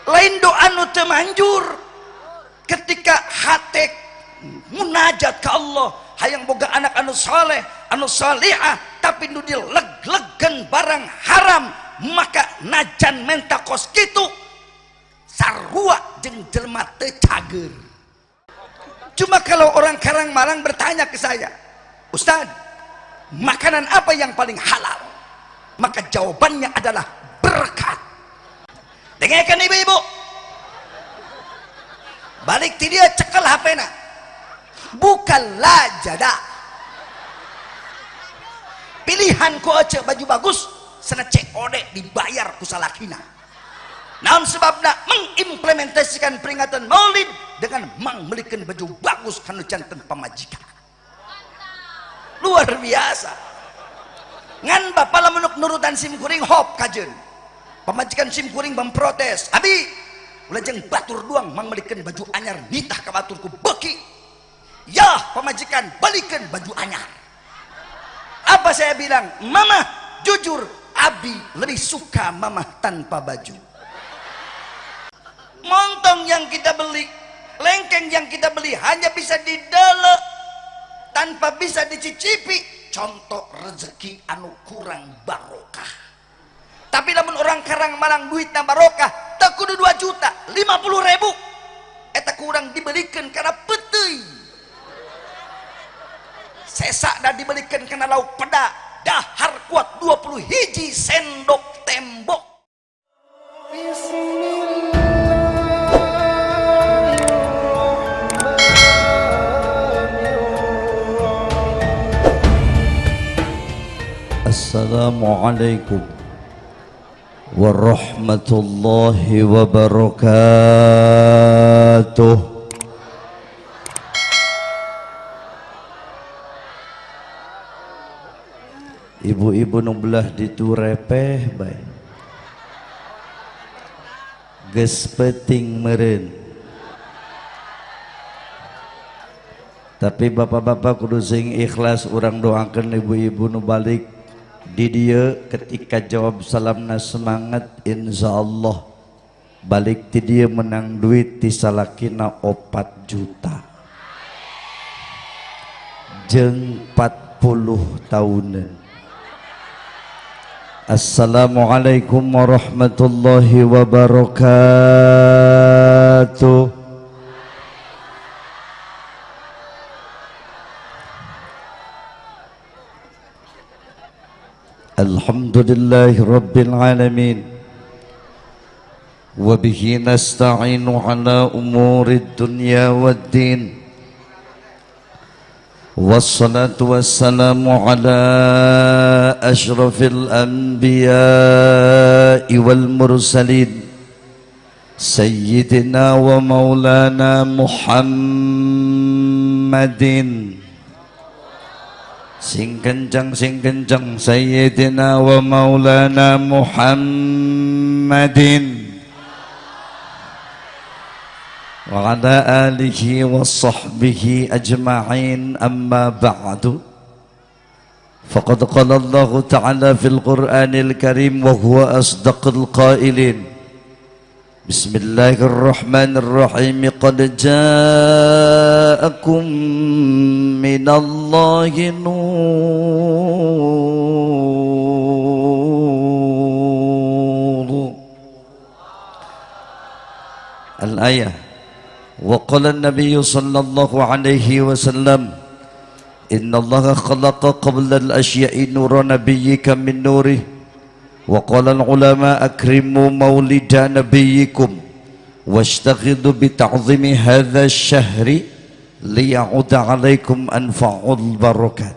Lain doa nu teu manjur. Ketika hate munajat ke Allah, hayang boga anak anu soleh, anu solihah, tapi nu dileg-legen barang haram, maka najan menta kos kitu sarua jeung jelema teu cager. Cuma kalau orang Karang Malang bertanya ke saya, "Ustaz, makanan apa yang paling halal?" Maka jawabannya adalah berkat. Dengarkan ibu-ibu. Balik ti dia cekel HP-na. Bukan Lazada. Pilihan ku ece baju bagus, sana COD dibayar ku salakina. Naon sebabna? Mengimplementasikan peringatan Maulid dengan mangbelikan baju bagus kanu janten pamajikan. Luar biasa. Ngan bapak lamun nurutan sim kuring hop kajeun. Pamajikan sim kuring memprotes. "Abi, ulah jeung batur doang mangbelikan baju anyar, nitah ka baturku beuki." "Ya, pamajikan balikan baju anyar." Apa saya bilang? "Mama, jujur Abi lebih suka mama tanpa baju." Montong yang kita beli, lengkeng yang kita beli hanya bisa didelek tanpa bisa dicicipi. Contoh rezeki anu kurang barokah. Tapi lamun orang Karang Malang duitna barokah, teu kudu 2 juta, 50 ribu eta kurang dibelikan karena peuteuy. Sesa dah dibelikan karena lauk peda, dahar kuat 20 hiji sendok tembok. Bismillahirrahmanirrahim. Assalamualaikum warahmatullahi wabarakatuh. Ibu-ibu nu belah ditu repeh bae. Geus peuting meureun. Tapi bapak-bapak kudu sing ikhlas, urang doakeun ibu-ibu nu balik di dieu ketika jawab salamna semangat, insyaallah balik ti dieu menang duit ti salakina 4 juta jeung 40 tahunan. Assalamualaikum warahmatullahi wabarakatuh. Alhamdulillahi rabbil alamin. Wa bihi nasta'inu ala umurid dunya waddin. Wassalatu wassalamu ala ashrafil anbiya'i wal mursalin sayyidina wa maulana Muhammadin. Sing kencang, sing kencang, sayyidina wa maulana Muhammadin wa ala alihi wa sahbihi ajma'in. Amma ba'du. Faqad qala Allah ta'ala fil Qur'anil Karim wa huwa asdaqul qailin. Bismillahirrahmanirrahim. Qad ja'akum minallahi nur. Al-ayah. Wa qala an-nabiy sallallahu alaihi wasallam, inna Allaha khalaqa qabla al-ashya'i nura nabiyyika min nurihi. Wa qala al-ulama akrimu maulida nabiyyikum washtaghilu bi ta'zimi hadha asy-syahri liya'uda 'alaikum anfa'ul barakat.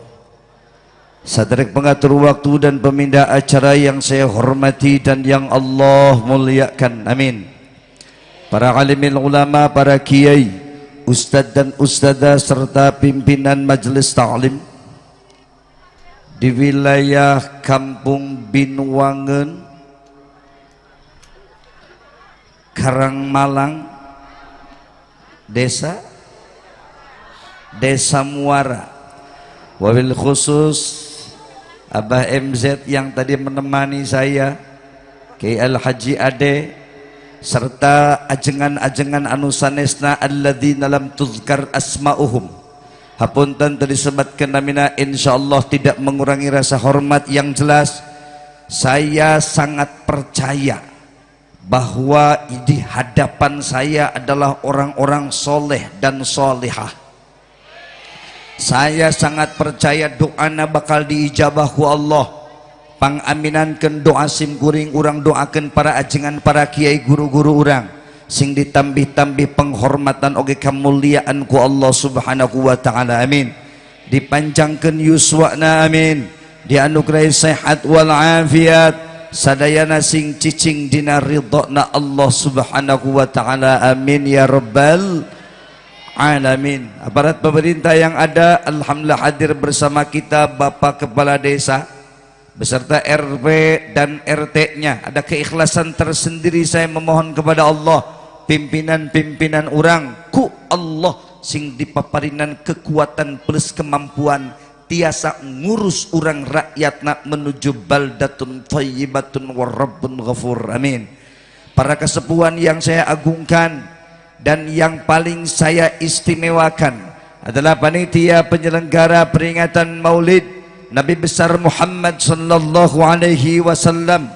Saderek pengatur waktu dan pemindah acara yang saya hormati dan yang Allah muliakan. Amin. Para alimil ulama, para kiai, ustadz dan ustadzah serta pimpinan majelis ta'lim di wilayah Kampung Binuangeun, Karangmalang, Desa Desa Muara, wabil khusus Abah MZ yang tadi menemani saya, Kiai Al Haji Ade, Serta ajengan-ajengan anu sanesna alladzina lam tuzkar asma'uhum. Hapunten tadi disebutkeun namina, insyaallah tidak mengurangi rasa hormat. Yang jelas saya sangat percaya bahwa di hadapan saya adalah orang-orang soleh dan solehah. Saya sangat percaya doana bakal diijabah ku Allah. Pangaminankeun doa sim kuring, urang doakeun para ajengan, para kiai, guru-guru urang sing ditambih-tambih penghormatan oge kemuliaan ku Allah Subhanahu wa taala, amin. Dipanjangkeun yuswana, amin. Dianugerahi sehat wal afiat, sadayana sing cicing dina ridhona Allah Subhanahu wa taala, amin ya rabbal alamin. Aparat pemerintah yang ada, alhamdulillah hadir bersama kita Bapak Kepala Desa beserta RW dan RT-nya. Ada keikhlasan tersendiri saya memohon kepada Allah, pimpinan-pimpinan orang ku Allah sing dipaparinan kekuatan plus kemampuan tiasa ngurus orang rakyat nak menuju baldatun thayyibatun warabbun ghafur, amin. Para kesepuhan yang saya agungkan dan yang paling saya istimewakan adalah panitia penyelenggara peringatan Maulid Nabi besar Muhammad sallallahu alaihi wasallam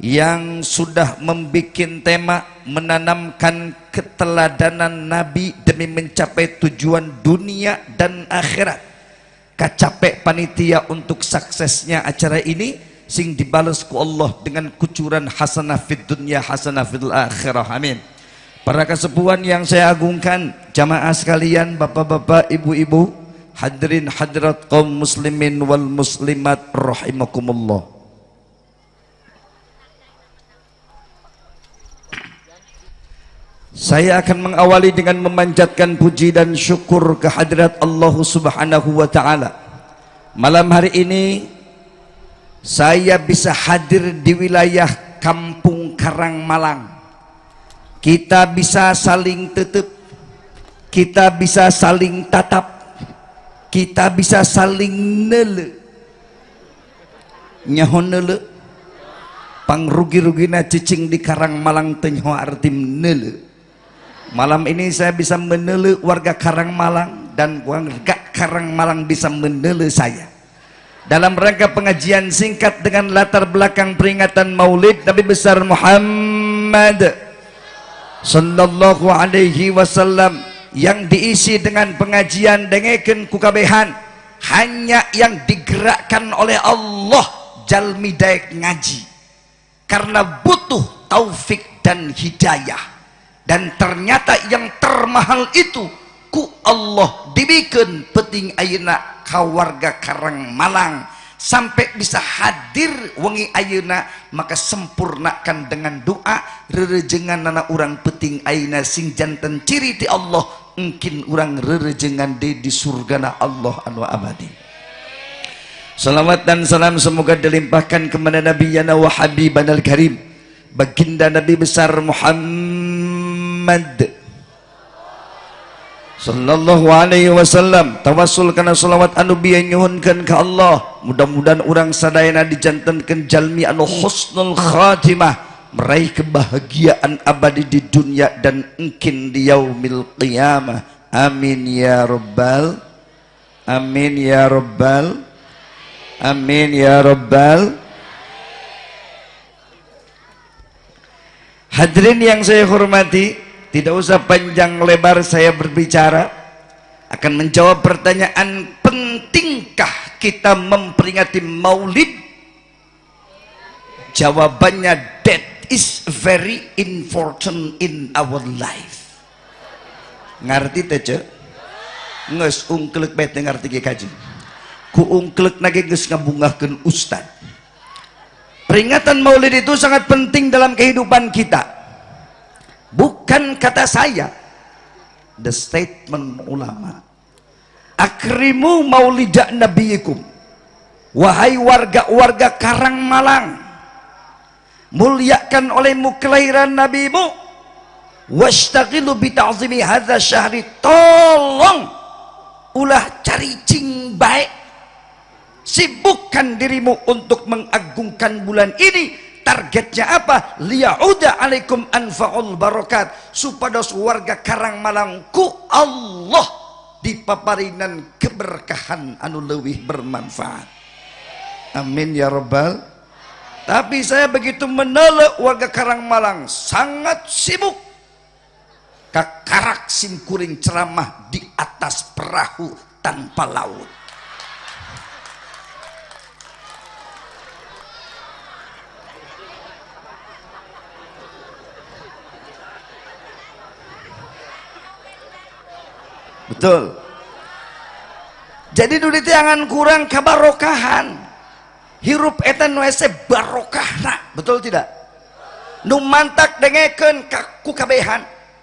yang sudah membikin tema menanamkan keteladanan Nabi demi mencapai tujuan dunia dan akhirat. Kacapek panitia untuk suksesnya acara ini sing dibales ku Allah dengan kucuran hasanah fid dunya hasanah fil akhirah, amin. Para kesepuhan yang saya agungkan, jamaah sekalian, bapak-bapak, ibu-ibu, hadirin hadirat kaum muslimin wal muslimat rahimakumullah. Saya akan mengawali dengan memanjatkan puji dan syukur kehadirat Allah Subhanahu wa taala. Malam hari ini saya bisa hadir di wilayah Kampung Karang Malang. Kita bisa saling tutup, kita bisa saling tatap, kita bisa saling nele. Nyaho nele, pangrugi-rugina cicing di Karang Malang teu nyaho arti nele. Malam ini saya bisa menele warga Karang Malang dan warga Karang Malang bisa menele saya. Dalam rangka pengajian singkat dengan latar belakang peringatan Maulid Nabi besar Muhammad sallallahu alaihi wasallam yang diisi dengan pengajian dengekeun ku kabehan, hanya yang digerakkan oleh Allah jalmi daek ngaji karena butuh taufik dan hidayah. Dan ternyata yang termahal itu ku Allah dibikeun penting ayeuna ka warga Karang Malang sampai bisa hadir wengi ayeuna, maka sempurnakan dengan doa rerejengan nana urang penting ayeuna sing janten ciri ti Allah, engkin urang rerejengan deui di surgana Allah anu abadi. Salawat dan salam semoga dilimpahkan kepada Nabi Yana wa Habibana al-Karim, baginda Nabi besar Muhammad sallallahu alaihi wasallam. Tawassul kana salawat anu bieu nyuhunkeun ka Allah, mudah-mudahan urang sadayana dijantenkeun jalmi anu husnul khatimah, meraih kebahagiaan abadi di dunia dan engkin di yaumil qiyamah, amin ya rabbal amin ya rabbal amin ya rabbal. Hadirin yang saya hormati, tidak usah panjang lebar saya berbicara, akan menjawab pertanyaan, pentingkah kita memperingati Maulid? Jawabannya, that is very important in our life. Ngerti teh ce? Nges ungkleuk bae teu ngarti ge kaji. Ku ungkleuk nage geus ngabungahkeun ustad. Peringatan Maulid itu sangat penting dalam kehidupan kita. Bukan kata saya, the statement ulama. Akrimu maulida nabiyikum. Wahai warga-warga Karang Malang, muliakan olehmu kelahiran nabimu. Washtaghilu bi ta'zimi hadza syahri. Tolong ulah cari cing baik, sibukkan dirimu untuk mengagungkan bulan ini. Targetnya apa? Liya'uda alaikum anfa'ul barokat, supados warga Karangmalang ku Allah dipaparinan keberkahan anu leuwih bermanfaat. Amin ya rabbal. Tapi saya begitu menelek warga Karangmalang sangat sibuk kakarak simkuring ceramah di atas perahu tanpa laut. Betul. Jadi duit jangan kurang kabarokahan. Hirup eta nu hese barokahna, betul tidak? Nu mantak dengekeun ku kabehan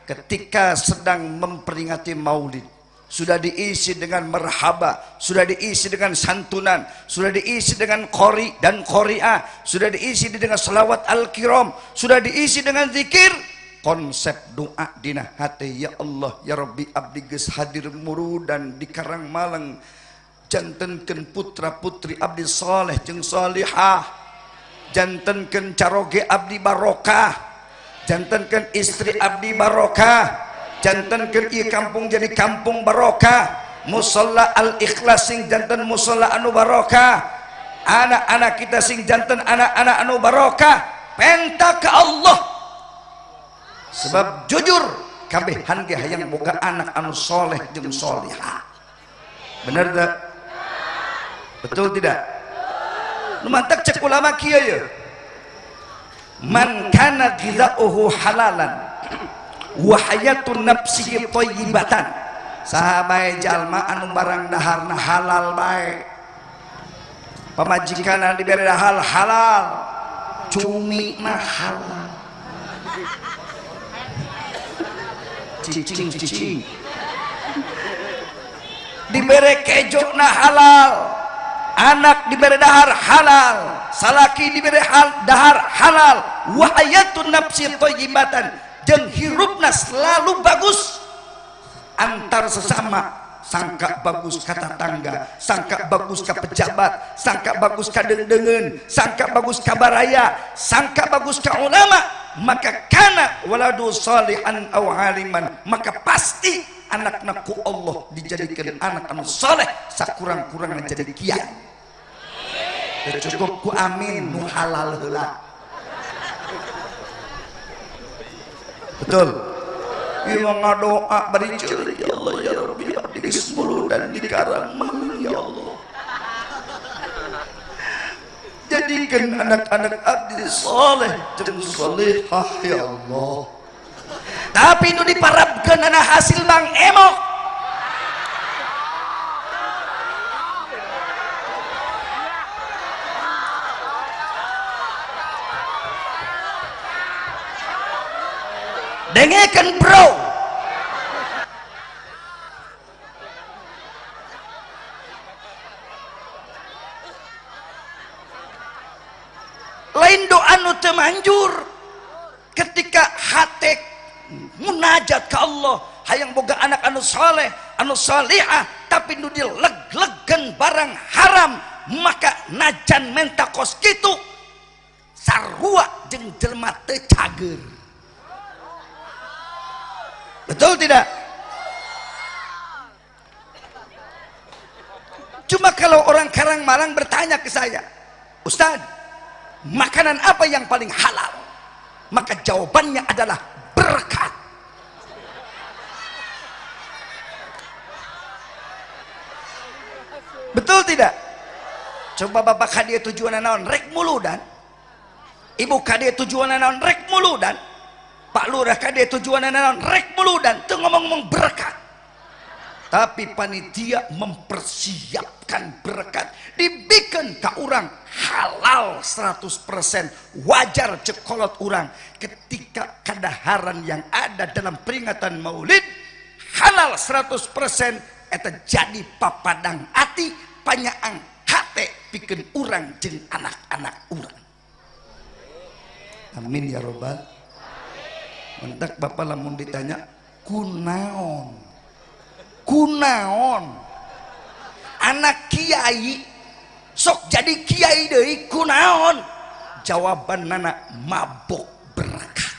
ketika sedang memperingati Maulid, sudah diisi dengan merhaba, sudah diisi dengan santunan, sudah diisi dengan qori dan qori'ah, sudah diisi dengan selawat al-kiram, sudah diisi dengan zikir. Konsep doa dina hati, ya Allah ya Rabbi abdi geus hadir murudan di Karangmalang, jantenkeun putra putri abdi saleh jeung salihah, jantenkeun caroge abdi barokah, jantenkeun istri abdi barokah, jantenkeun ieu kampung jadi kampung barokah, musalla al-ikhlas sing janten musalla anu barokah, anak-anak kita sing janten anak-anak anu barokah. Penta ke Allah. Sebab jujur kabehan ge hayang boga anak anu soleh jeung solihah. Bener tak? Betul tidak? Nu mantak cek ulama kieu ye. Man kana ghidha'uhu halalan wa hayatun nafsihi thayyibatan. Saha bae jalma anu barang daharna halal bae. Pamajikanna dibere dahar halal, cumi mah halal. Cicing cicing dibere kejo na halal, anak dibere dahar halal, salaki dibere dahar halal, wa hayatun nafsi thayyibatan, jeung hirupna selalu bagus antar sesama, sangka bagus ka tetangga, sangka bagus ka pejabat, sangka bagus ka deung-deungeun, sangka bagus ka baraya, sangka bagus ka ulama, maka kana waladu salihan aw aliman, maka pasti anak-anakku Allah dijadikan anak anu saleh, sakurang-kurangna jadi kiai. Cukup ku amin nu halal heula. Betul. Ieu mah ngadoa bari ceurik, ya Allah ya Rabbi abdi geus muludan di Karangmalang ya Allah. Jadikan anak-anak abdi soleh jeung solehah ya Allah. Tapi nu diparabkeun ana hasil Mang Emok. Dengekeun bro. Lain doa nu teu manjur ketika hate munajat ke Allah hayang boga anak anu saleh anu salihah, tapi nu dileg-legen barang haram, maka najan menta kos kitu sarua jeung jelema teu cager. Betul tidak? Cuma kalau orang Karangmalang bertanya ke saya, Ustaz, makanan apa yang paling halal? Maka jawabannya adalah berkat. Betul tidak? Coba bapak kadia tujuan naon rek muludan, ibu kadia tujuan naon rek muludan, Pak Lurah kadia tujuan naon rek muludan, teu ngomong-ngomong berkat. Tapi panitia mempersiapkan berkat, dibikin ka urang halal 100%, wajar cekolot urang ketika kadaharan yang ada dalam peringatan Maulid halal 100%, eta jadi papadang ati panyaang hate pikeun urang jeung anak-anak urang. Amin ya robbal. Mentak bapak lamun ditanya kunaon, kunaon anak kiai sok jadi kiai deui kunaon, Jawaban nana mabok berkah.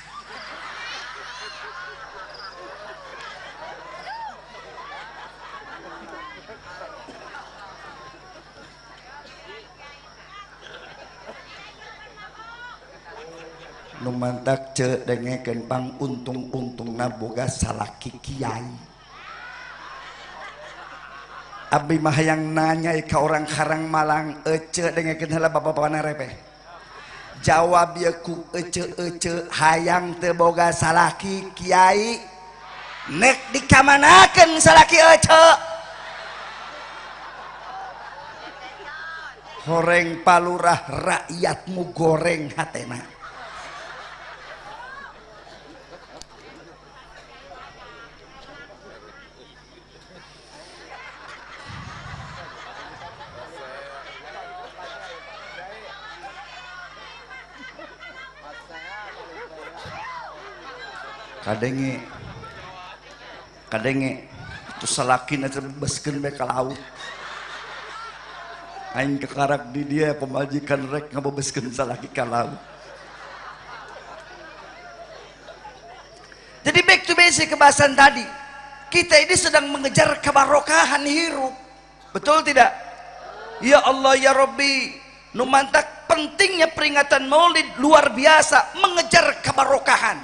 Nu mantak ce dengekeun pang untung-untungna boga salaki kiai. Abdi mah hayang nanya ka orang Karang Malang, ece dengekeun heula bapak-bapana repeh. Jawab ieu ku ece-ece hayang teu boga salaki kiai. Nek dikamanakeun salaki ece? Horeng palurah rakyatmu goreng hatena. Kadenge kadenge itu salakina beskeun bae ka laut. Aing kekarak di dia pemajikan rek ngabebeskeun salaki ka laut. Jadi back to basic kebahasan tadi. Kita ini sedang mengejar kebarokahan hirup. Betul tidak? Ya Allah ya Rabbi, nu mantak pentingnya peringatan Maulid luar biasa mengejar kebarokahan.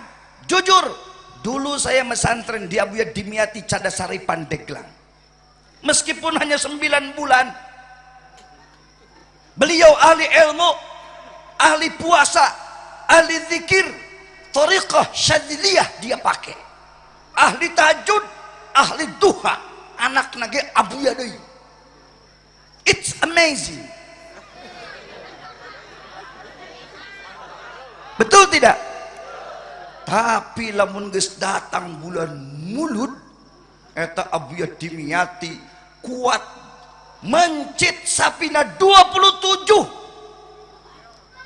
Jujur, dulu saya mesantren di Abuya Dimyati Cadasari Pandeglang. Meskipun hanya 9 bulan, beliau ahli ilmu, ahli puasa, ahli zikir, thariqah syadziliyah dia pakai, ahli tahajud, ahli duha, anak nage Abuya deui. It's amazing. Betul tidak? Tapi lamun geus datang bulan Mulud eta Abuya Dimyati kuat mencit sapina 27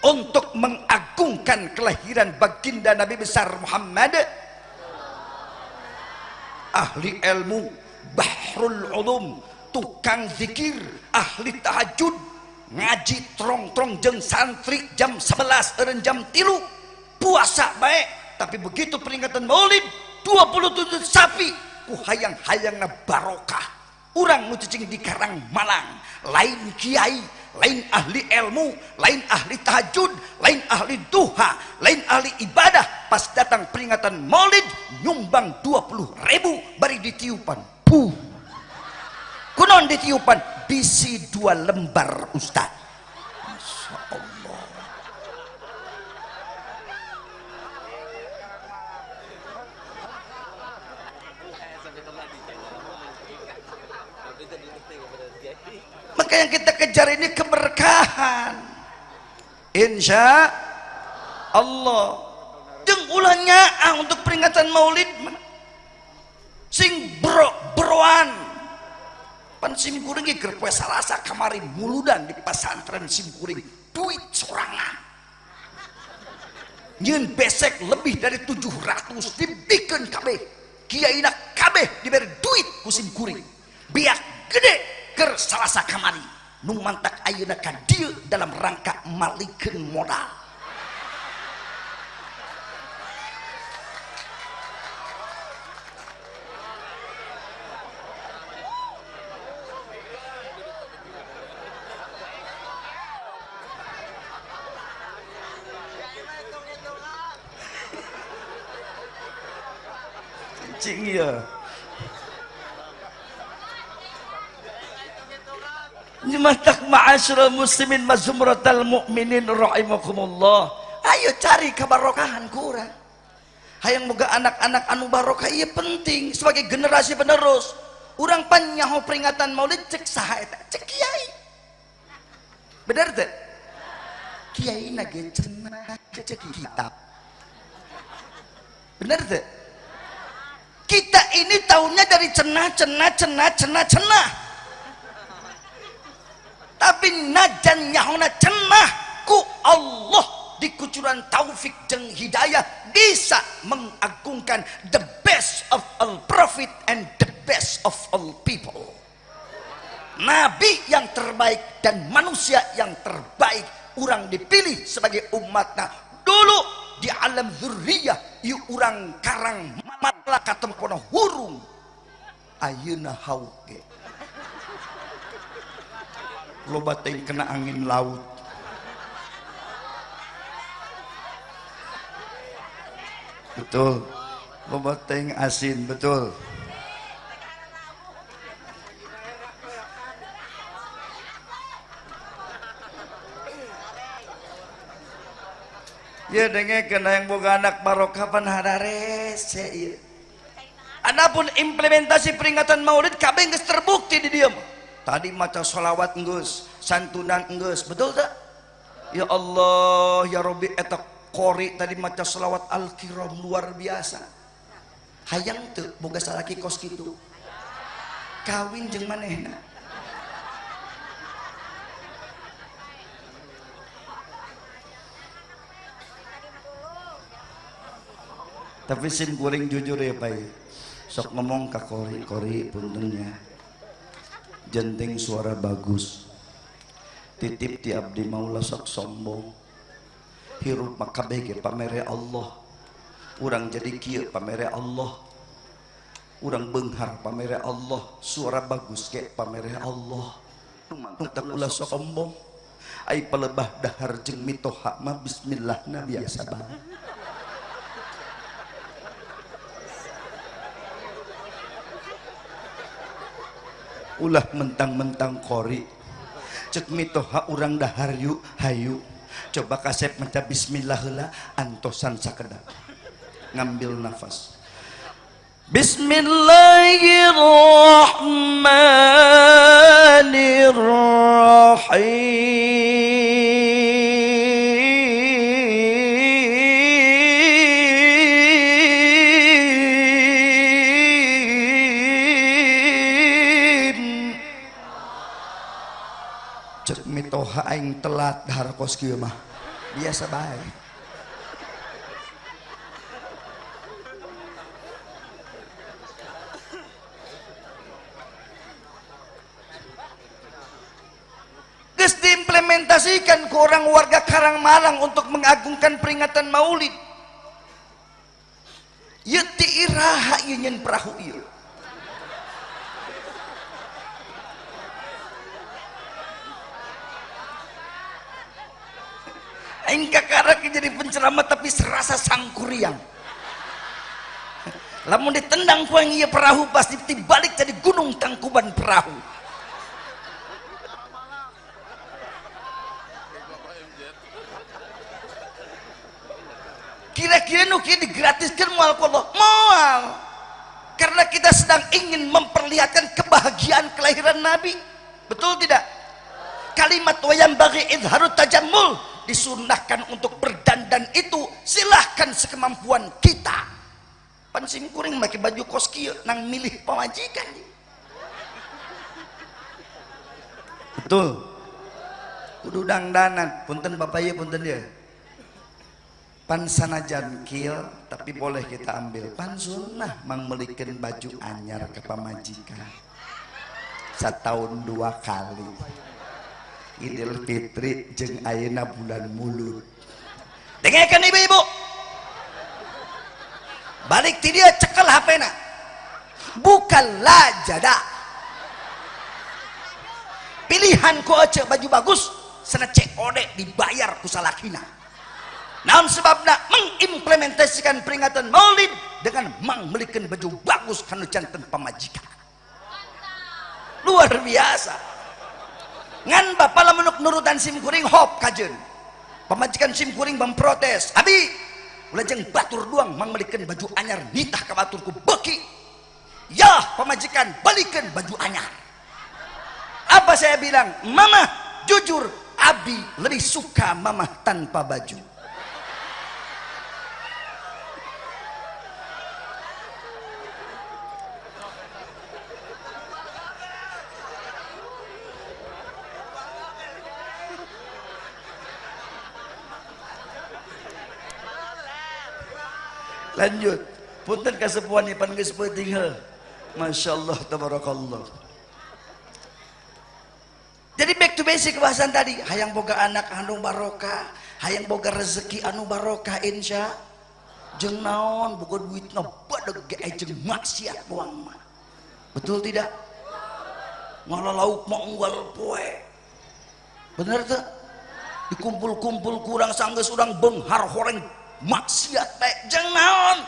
untuk mengagungkan kelahiran baginda Nabi besar Muhammad. Ahli ilmu, bahrul ulum, tukang zikir, ahli tahajud, ngaji trong-trong jeung santri jam 11 eureun jam 3, puasa bae. Tapi begitu peringatan Maulid 27 sapi ku hayang-hayangna barokah. Urang nu cicing di Karang Malang, lain kiai, lain ahli ilmu, lain ahli tahajud, lain ahli duha, lain ahli ibadah. Pas datang peringatan Maulid nyumbang 20.000 bari ditiupan. Puh. Kunon ditiupan bisi 2 lembar ustaz. Masya Allah. Maka yang kita kejar ini keberkahan. Insya Allah. Jeung ulah nyaah untuk peringatan Maulid sing bro-broan. Pan simkuring ge keur poe Salasa kamari muludan di pesantren simkuring duit sorangan. Nyeun besek lebih dari 700 dibikeun kabeh. Kiaina kabeh diberi duit ku simkuring. Biak gede keur Salasa kamari nu mantak ayeuna ka dieu dalam rangka malikeun modal. Cing ya. Nyemantak ma'asyiral muslimin mazumratal mu'minin rahimakumullah. Ayo cari kebarokahan kurang. Hayang moga anak-anak anu barokah ieu penting sebagai generasi penerus. Urang pan nyaho peringatan Maulid cek saha eta? Cek kiai. Bener teu? Kiai na ge cenah cek kitab. Bener teu? Kita ini tahunnya dari cenah cenah cenah cenah cenah. Tapi najan nyahona cenah ku Allah di kucuran taufik jeung hidayah bisa mengagungkan the best of all prophet and the best of all people. Nabi yang terbaik dan manusia yang terbaik Urang dipilih sebagai umatna. Dulu di alam zurriyah ieu urang Karang Malang katempono hurung. Ayeuna hauke. Loba teh kena angin laut. Betul. Loba teh asin, betul. Ya dengekeun hayang boga anak barokah pan hararese ieu. Adapun implementasi peringatan Maulid kabeh geus terbukti di dieu. Tadi maca sholawat geus, santunan geus, betul tak? Ya Allah, ya Rabbi, eta qori tadi maca sholawat al-kiram luar biasa. Hayang teu boga salaki kos kitu. Kawin jeung manehna. Tapi sim kuring jujur ya Pak, sok ngomong ka kori, kori puntennya jenting suara bagus, titip ti abdi maulah sok sombong, hirup maka bege pamere Allah, urang jadi kieu pamere Allah, urang beunghar pamere Allah, suara bagus ke pamere Allah, tak ulah sok sombong, ai palebah dahar jeung mitoha mah bismillahna biasa bae. Ulah mentang-mentang kori cek mitoha urang dahar yuk hayu coba kasep maca bismillah heula antosan sakedap ngambil nafas bismillahirrahmanirrahim. Mitoha aing telat dahar kos kieu mah biasa bae. Geus diimplementasikan ke orang warga Karangmalang untuk mengagungkan peringatan Maulid. Ieu ti iraha ieu nyeun perahu ieu. Aing kakarak jadi penceramah tapi serasa sangkuriang. Lamun ditendang ku aing ieu perahu pasti dibalik jadi gunung Tangkuban Perahu. Kira-kira nu kieu digratiskeun moal ku Allah? Moal. Karena kita sedang ingin memperlihatkan kebahagiaan kelahiran Nabi. Betul tidak? Kalimat wayang bagi idharut tajammul disunahkan untuk berdandan itu silahkan sekemampuan kita. Pan sim kuring make baju kos kieu nang milih pamajikan. Betul. Kudu dangdanan, punten bapak ieu punten dia. Pan sanajan kil tapi boleh kita ambil. Pan sunnah mangmelikeun baju anyar ke pamajikan. Setahun 2 kali. Idul Fitri jeung ayeuna bulan Mulud. Dengekeun ibu-ibu. Balik ti dia cekel HP-na. Bukan lajada. Pilihan ku ece baju bagus, sana COD dibayar ku salakina. Naon sebabna mengimplementasikan peringatan Maulid dengan mangmelikeun baju bagus kanu janten pamajikan. Luar biasa. Ngan bapak lamun nurutan sim kuring hop kajeun. Pamajikan sim kuring memprotes. Abi ulah jeung batur doang mangmelikeun baju anyar nitah ka baturku beuki. Ya pamajikan balikeun baju anyar. Apa saya bilang? Mama jujur abi lebih suka mama tanpa baju. Lanjut, punten kasepuhan pan geus peuting heuh. Masyaallah tabarakallah. Jadi back to basic bahasan tadi, hayang boga anak anu barokah, hayang boga rezeki anu barokah insya. Jeung naon boga duitna badeg ge jeung maksiat doang mah. Betul tidak? Ngala lauk mah unggal poe. Bener teu? Dikumpul-kumpul kurang sanggeus urang beunghar horeng maksiat bae jeung naon?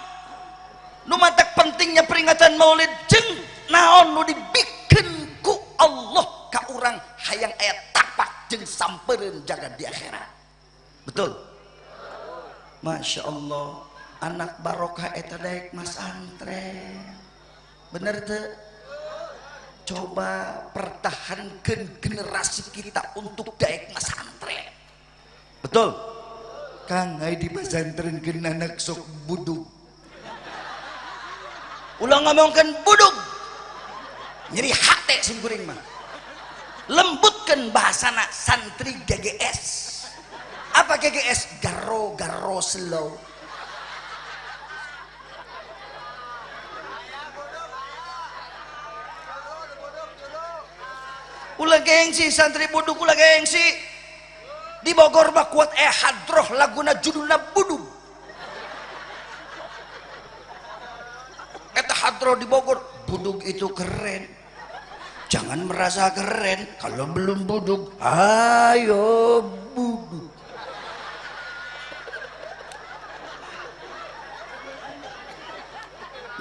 Nu matak pentingnya peringatan Maulid jeung naon nu dibikeun ku Allah ka urang hayang aya tapak jeung sampereun jaga di akhirat. Betul? Masya Allah, anak barokah eta daek masantren. Bener teu? Coba pertahankan generasi kita untuk daek masantren. Betul? Kang ai di pesantrenkeun anak sok budug. Ulah ngomongkeun budug. Nyeri hate sim kuring mah. Lembutkan bahasana santri GGS. Apa GGS? Garo garo slow. Ulah gengsi santri budug, ulah gengsi. Di Bogor mah kuat hadroh laguna judulna budug. Eta hadroh di Bogor, budug itu keren. Jangan merasa keren kalau belum budug. Ayo budug.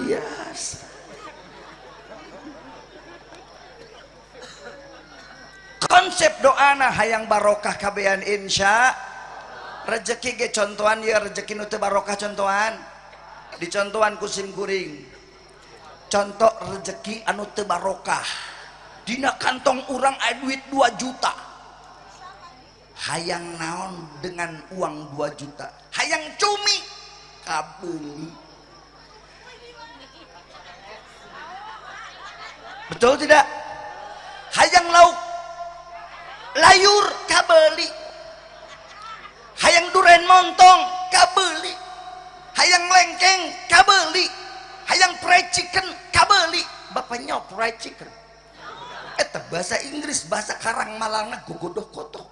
Yes. Konsep doana hayang barokah kabehan insya. Rezeki ge contohan ya, rezeki nu teu barokah contohan. Dicontohan ku sim kuring. Contoh rezeki anu teu barokah. Dina kantong urang aya duit 2 juta. Hayang naon dengan uang 2 juta? Hayang cumi kabeuli. Betul tidak? Hayang lauk layur kabeli. Hayang duren montong kabeli. Hayang lengkeng kabeli. Hayang fried chicken kabeli. Bapaknya fried chicken. Eta bahasa Inggris, bahasa Karang Malangna gogodoh kotok.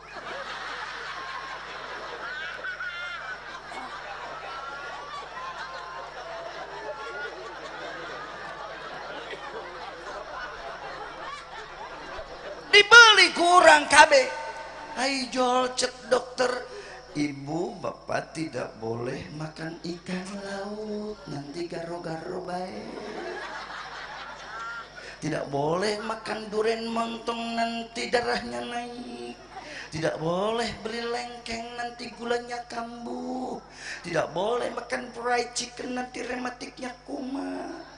Dibeli kurang KB. Hai jol cek dokter, ibu bapak tidak boleh makan ikan laut, nanti garo-garo baik. Tidak boleh makan duren montong, nanti darahnya naik. Tidak boleh beli lengkeng, nanti gulanya kambuh. Tidak boleh makan fried chicken, nanti rematiknya kumat.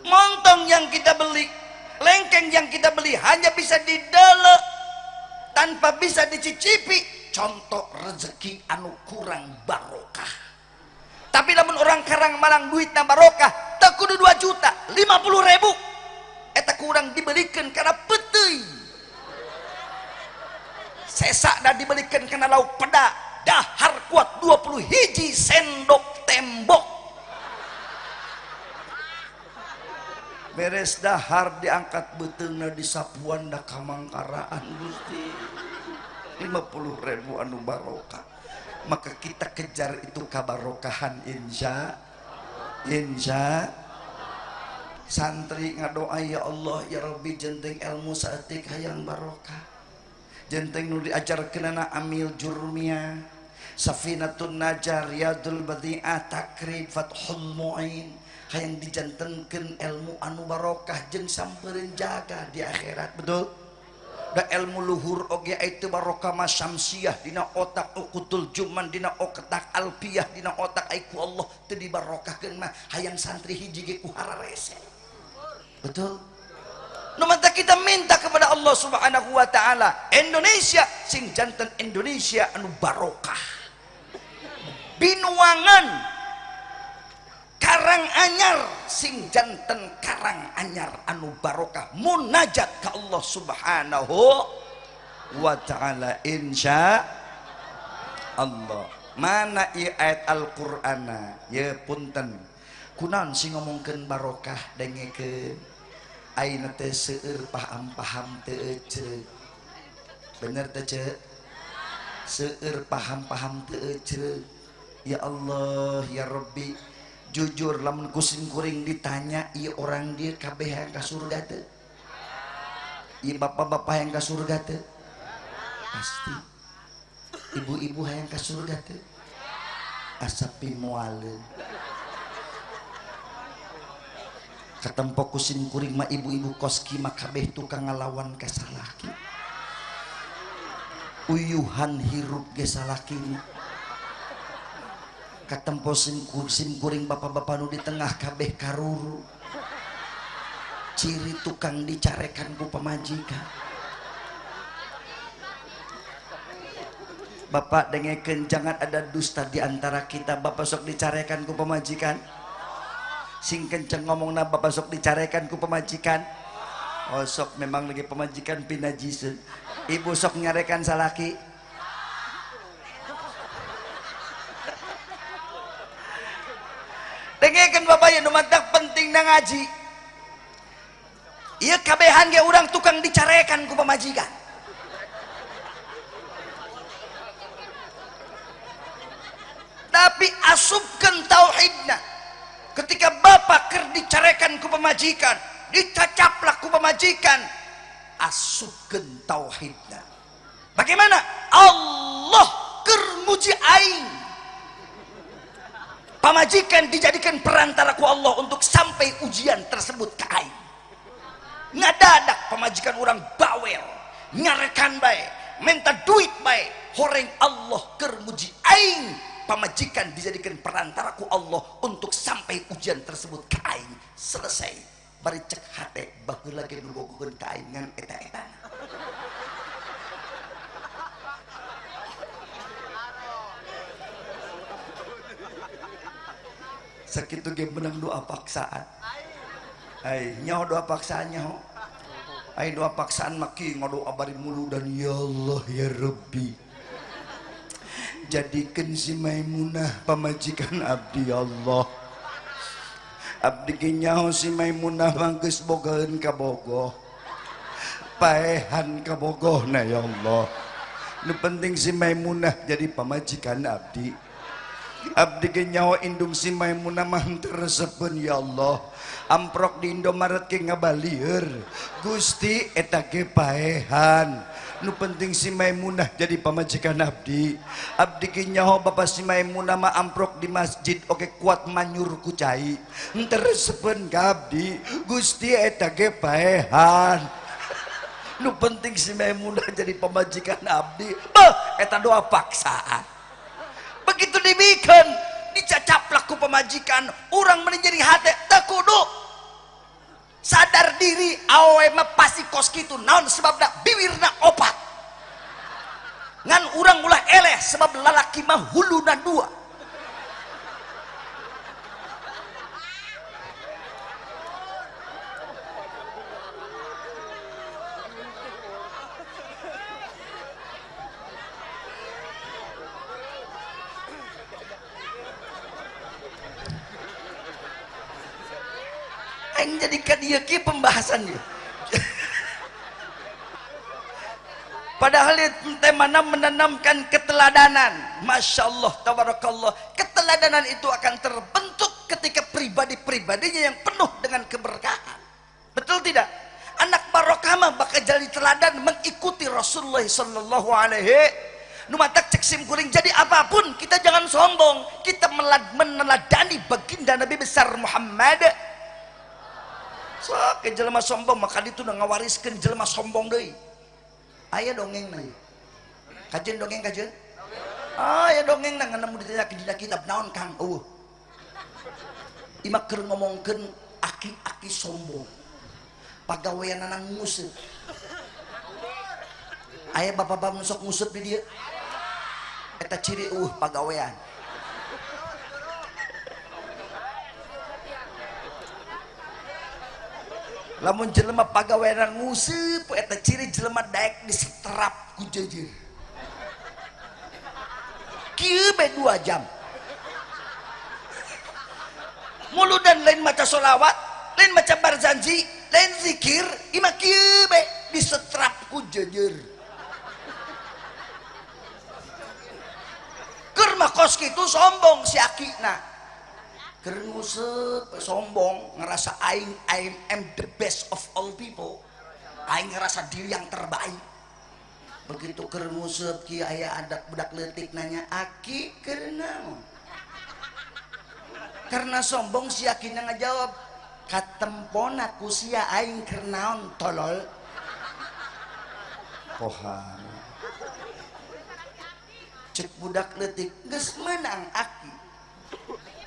Montong yang kita beli, lengkeng yang kita beli hanya bisa didelek tanpa bisa dicicipi. Contoh rezeki anu kurang barokah. Tapi lamun orang Karang Malang duitna barokah, teu kudu 2 juta, 50.000. Eta kurang dibelikan karena peuteuy. Sesak dah dibelikan karena lauk peda, dahar kuat 20 hiji sendok tembok. Beres dahar diangkat beuteungna disapuan da kamangkaraan Gusti. 50.000 anu barokah. Maka kita kejar itu kabarokahan insya insya. Santri ngadoa ya Allah ya Rabbi jenteng ilmu saeutik hayang barokah. Jenteng nu diajarkeunana amil jurmiyah, safinatun najar, riyadul badi'ah, takrib, fathul mu'in. Hayang dijantenkeun ilmu anu barokah jeung sampereun jaga di akhirat. Betul? Da ilmu luhur oge itu barokah masyamsiah dina otak uqudul juman dina otak alpiyah dina otak aiku Allah teu dibarokahkeun mah hayang santri hiji ge ku hararese. Betul? Nu mata kita minta kepada Allah Subhanahu wa taala Indonesia sing janten Indonesia anu barokah. Binuangan Karang Anyar sing janten Karang Anyar anu barokah, munajat ka Allah Subhanahu wa taala insya Allah. Mana ieu ayat Al-Qur'ana? Ye punten. Kunaon sing ngomongkeun barokah dengekeun? Ayeuna teh seueur paham-paham teu eceuk. Bener teh ce? Seueur paham-paham teu ece. Ya Allah ya Rabbi, jujur lamun ku sim kuring ditanya ieu orang dieu kabeh hayang ka surga teu? Ieu bapak-bapak hayang ka surga teu? Pasti. Ibu-ibu hayang ka surga teu? Asa pimualeun. Katempo ku sim kuring mah ibu-ibu koski mah kabeh tukang ngalawan ka salaki. Uyuhan hirup ge salakina. Katempo sim kuring bapak-bapak nu di tengah kabeh karuru. Ciri tukang dicarekan ku pamajikan. Bapak dengekeun, jangan ada dusta di antara kita. Bapak sok dicarekan ku pamajikan. Sing kenceng ngomongna bapak sok dicarekan ku pamajikan. Oh sok memang lagi pamajikan pinajiseun. Ibu sok nyarekan salaki. Dengekeun bapak ya, nu matak pentingna ngaji. Ieu kabehan ge urang tukang dicarekan ku pamajikan. Tapi asupkeun tauhidna. Ketika bapak keur dicarekan ku pamajikan, dicacaplak ku pamajikan, asupkeun tauhidna. Bagaimana? Allah keur muji aing. Pamajikan dijadikan perantara ku Allah untuk sampai ujian tersebut ke aing. Ngadadak pamajikan orang bawel, nyarekan bae, minta duit bae, horeng Allah keur muji aing. Pamajikan dijadikan perantara ku Allah untuk sampai ujian tersebut ke aing. Selesai. Bari cek hate baheula ge nu bogoheun ka aing ngan eta-eta. Sakitu ge menang doa paksaan. Ai nyaho doa paksaan nyaho. Ai doa paksaan mah ki ngadoa bari mulu dan ya Allah ya Rabbi. Jadikan si Maimunah pamajikan abdi ya Allah. Abdi ge nyaho si Maimunah mah geus bogaeun ka bogoh. Paehan ka bogohna ya Allah. Nu penting si Maimunah jadi pamajikan abdi. Abdi ge nyaho indung si Maimunah mah henteu resepeun ya Allah. Amprok di Indomaret ge ngabalieur. Gusti eta ge paehan. Nu penting si Maimunah jadi pamajikan abdi. Abdi ge nyaho bapa si Maimunah mah amprok di masjid oke kuat manyur ku cai. Henteu resepeun ka abdi. Gusti eta ge paehan. Nu penting si Maimunah jadi pamajikan abdi. Beuh eta doa paksaan. Begitu dibikin dicacaplak ku pamajikan, urang meni jadi hate teu kudu sadar diri awe mah pasti kos kitu naon sebabna biwirna opat. Ngan urang ulah eleh sebab lalaki mah huluna dua. Aing jadi ka dieu kieu pembahasannya. Padahal temana menanamkan keteladanan. Masya Allah, tabarakallah. Keteladanan itu akan terbentuk ketika pribadi-pribadinya yang penuh dengan keberkahan. Betul tidak? Anak barokah mah bakal jadi teladan mengikuti Rasulullah sallallahu alaihi. Nu matak cek sim kuring jadi apapun kita jangan sombong. Kita meneladani baginda Nabi besar Muhammad. Sok ke jelema sombong maka ditu ngawariskeun jelema sombong deui. Aya dongeng na. Kajeun dongeng kajeun? Aya dongeng na ngan mun ditanya dina kitab naon Kang? Eueuh. Ima keur ngomongkeun aki-aki sombong. Pagaweanana nguseup. Aya bapak-bapak nu sok nguseup di dieu. Eta ciri eueuh pagawean. Lamun jelema pagawean nguseup eta ciri jelema daek disetrap ku jeujeur. Kieu be 2 jam. Muludan lain maca sholawat, lain maca barzanji, lain zikir, ima kieu be disetrap ku jeujeur. Kapungkur mah kos kitu sombong si akina. Keur nguseup sombong, ngerasa aing I am the best of all people. Aing ngerasa diri yang terbaik. Begitu keur nguseup kieu aya adak budak leutik nanya, "Aki keur naon?" Karena sombong si akina ngajawab, "Katempona ku sia aing keur naon tolol." Pohara. Cek budak leutik, geus meunang aki.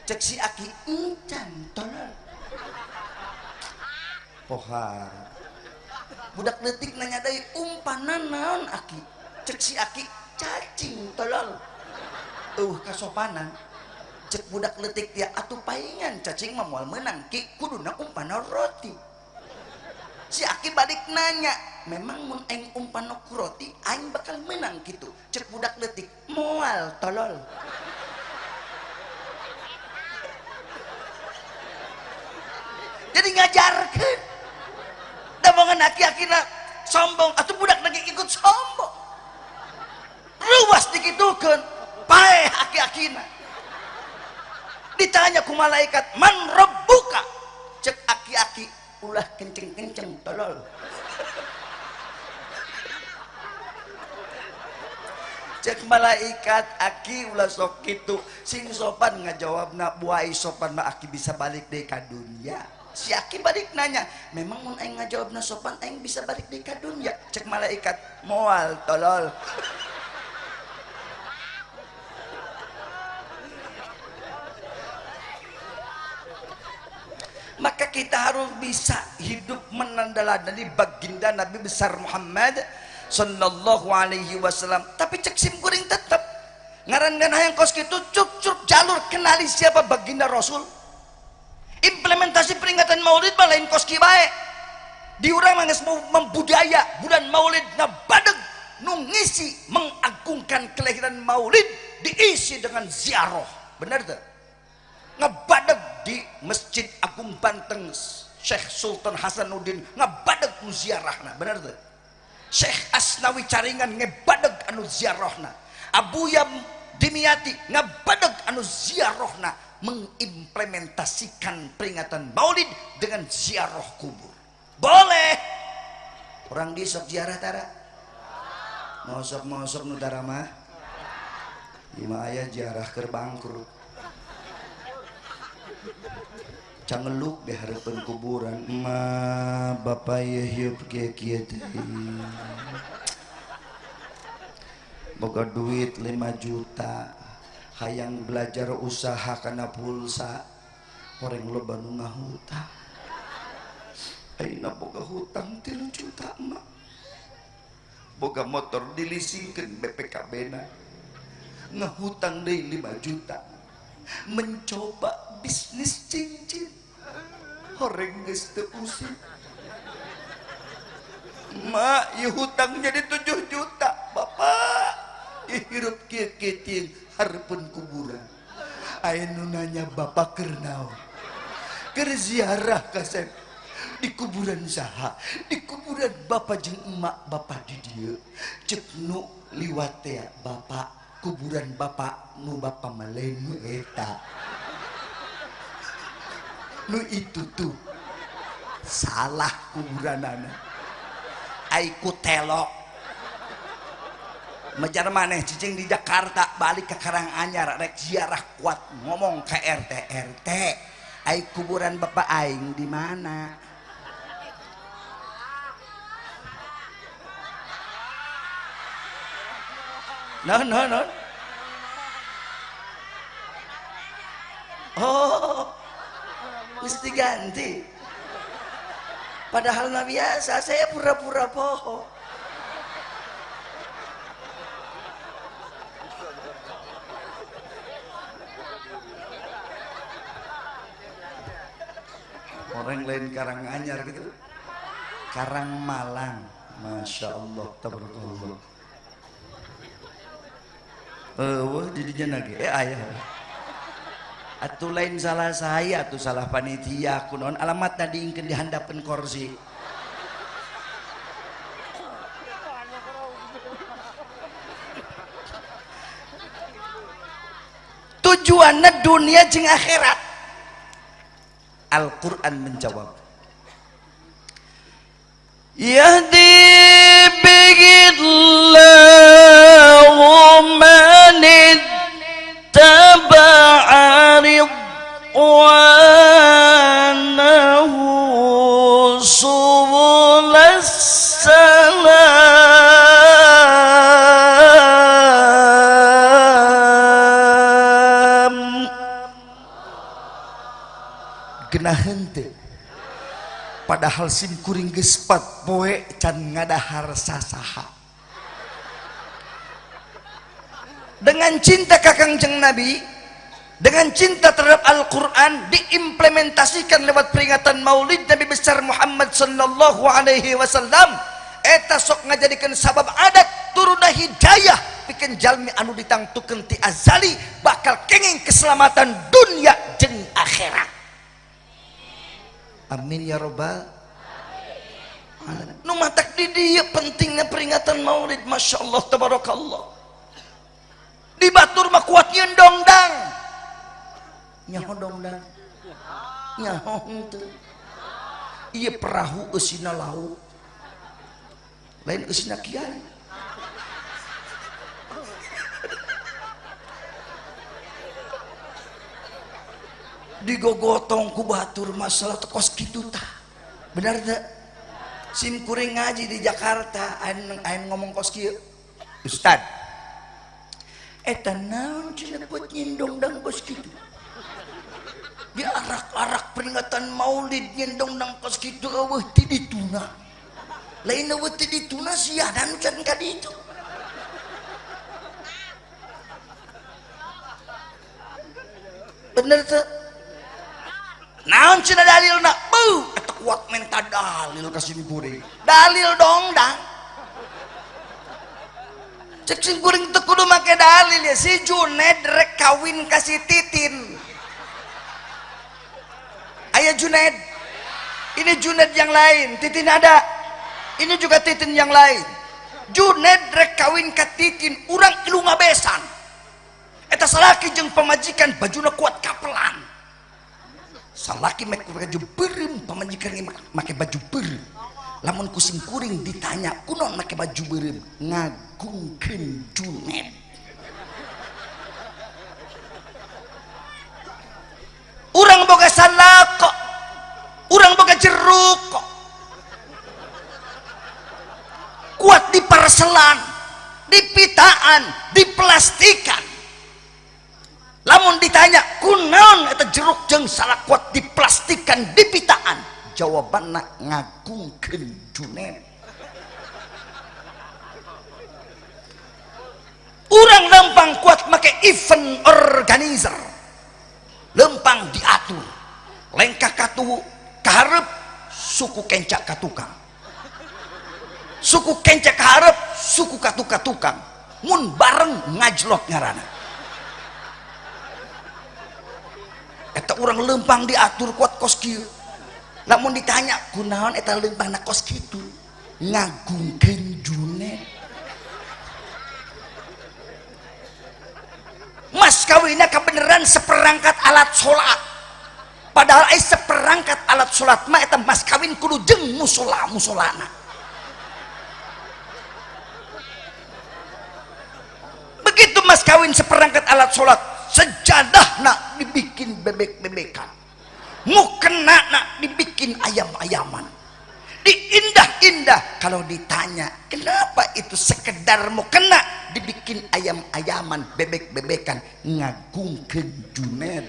Cek si aki, encan tolol. Pohara. Budak leutik nanya deui, umpanan naon aki? Cek si aki, cacing tolol. Eueuh kasopanan. Cek budak leutik dia, atuh paingan cacing mah moal meunang ki, kuduna umpana roti. Si aki balik nanya, memang mun aing umpana ku roti aing bakal menang gitu. Cek budak leutik, moal tolol. Jadi ngajarkeun. Da bongan aki-akina sombong atuh budak lagi ikut sombong. Ruas dikitukeun, paeh aki-akina. Ditanya ku malaikat, "Man rabbuka?" Cek aki-aki, ulah kenceng-kenceng tolol. Cek malaikat, aki ulah sok kitu, sing sopan ngajawabna, buai sopan mah aki bisa balik deui ka dunya. Si aki balik nanya, memang mun aing ngajawabna sopan aing bisa balik deui ka dunya. Cek malaikat, moal tolol. Maka kita harus bisa hidup meneladani baginda Nabi besar Muhammad sallallahu alaihi wasallam. Tapi cek sim kuring tetep ngaran-ngaran hayang kos kitu cuk-cuk jalur kenali siapa baginda Rasul. Implementasi peringatan Maulid mah lain kos kieu bae. Di urang mah geus membudaya bulan Maulid ngabadeg nu ngisi mengagungkan kelahiran Maulid diisi dengan ziarah. Bener teu? Ngebadeg di Masjid Agung Banten Syekh Sultan Hasanuddin ngebadeg nu ziarahna, bener teu? Syekh Asnawi Caringan ngebadeg anu ziarahna, Abuya Dimyati ngebadeg anu ziarahna, mengimplementasikan peringatan Maulid dengan ziarah kubur. Boleh. Orang di sok ziarah tara? Mosok-mosok nu tara mah. Lima aya ziarah keur bangkrut. Cangeluk di hareupeun kuburan, emak bapak ieu hieup kieu kieu teh. Boga duit 5 juta, hayang belajar usaha kana pulsa, horeng loba nu ngahutang. Ayeuna boga hutang 3 juta emak. Boga motor dilisingkeun BPKB-na. Ngahutang deui 5 juta. Mencoba bisnis cincin, horeng geus teu usih. Mak, ieu hutang jadi 7 juta, bapak. Ieu hirup kieu kieu teuing hareupeun kuburan. Aya nu nanya bapak keur naon? Keur ziarah kasep di kuburan saha? Di kuburan bapak jeung emak bapak di dieu. Ceuk nu liwat teh bapak, kuburan bapak nu bapak malen nu eta. Nu itu tuh salah kuburanana. Ai ku telok. Mejar maneh cicing di Jakarta balik ke Karanganyar rek ziarah kuat ngomong ke RT, RT ai kuburan bapak aing di mana? No no no. Oh, mesti ganti. Padahal mah biasa, saya pura-pura bohong. Orang lain Karanganyar gitu, Karangmalang, masya Allah, tabarakallah. Wah, jadinya lagi, ayah. Atuh lain salah saya, atuh salah panitia, kunaon alamat tadi ingkeun dihandapeun kursi. Tujuanna dunia jeung akhirat. Al-Quran menjawab, Yahdi bihillahu man ittaba'a ridwanahu subulas salam. Genah henteu. Padahal sim kuring geus 4 poe can ngadahar sasaha. Dengan cinta ka Kangjeng Nabi, dengan cinta terhadap Al-Quran diimplementasikan lewat peringatan Maulid Nabi besar Muhammad sallallahu alaihi wasallam. Eta sok ngajadikeun sabab adat turunna hidayah pikeun jalmi anu ditangtukeun ti azali bakal kenging keselamatan dunia jeung akhirat. Amin ya robbal alamin. Nu matak di dieu pentingna peringatan Maulid, Masya Allah tabarakallah. Di batur mah kuat nyeun dongdang. Nyaho dongdang. Nyaho henteu. Ieu perahu eusina laut. Lain eusina kiai. Digogotong ku batur masalah kos kitu tah. Benar teu? Sim kuring ngaji di Jakarta, aing ngomong kos kieu. Ustad, eta naon cenah buat nyindongdang kos kitu? Di arak-arak peringatan Maulid nyindongdang kos kitu eueuh ti dituna. Lain eueuh ti dituna siaran can ka ditu. Bener teu? Naon cenah dalilna? Beuh, eta kuat menta dalil ka sim kuring. Dalil dongdang. Cek sim kuring teu kudu make dalil ya, si Juned rek kawin ka si Titin. Aya Juned. Ini Juned yang lain, Titin ada. Ini juga Titin yang lain. Juned rek kawin ka Titin, urang ilu ngabesan. Eta salaki jeung pamajikan bajuna kuat kapelan. Salaki make baju beureum, pamajikan ge make baju beureum. Lamun ku sim kuring ditanya kunaon make baju beureum, ngagungkeun Juned. Urang boga salako, urang boga jeruk kok. Kuat di parselan, di pitaan, di plastikan. Lamun ditanya kunaon eta jeruk jeung salak kuat diplastikan di pitaan, jawabanna ngagungkeun Juned. Urang lempang kuat make event organizer, lempang diatur, lengkah katuhu kaharep suku kencak katukang, suku kencak kaharep suku katuka tukang, mun bareng ngajlot ngaranna. Eta urang lempang diatur kuat kos kieu. Lamun ditanya kunaon eta lempangna kos kitu, ngagungkeun Juned. Mas kawinna kabeneran seperangkat alat sholat. Padahal ai seperangkat alat sholat mah eta mas kawin kudu jeung musola musolana. Begitu mas kawin seperangkat alat sholat, sejadah nak dibikin bebek-bebekan, mukena nak dibikin ayam-ayaman, diindah-indah. Kalau ditanya kenapa itu sekedar mukena dibikin ayam-ayaman, bebek-bebekan, ngagungkeun Juned.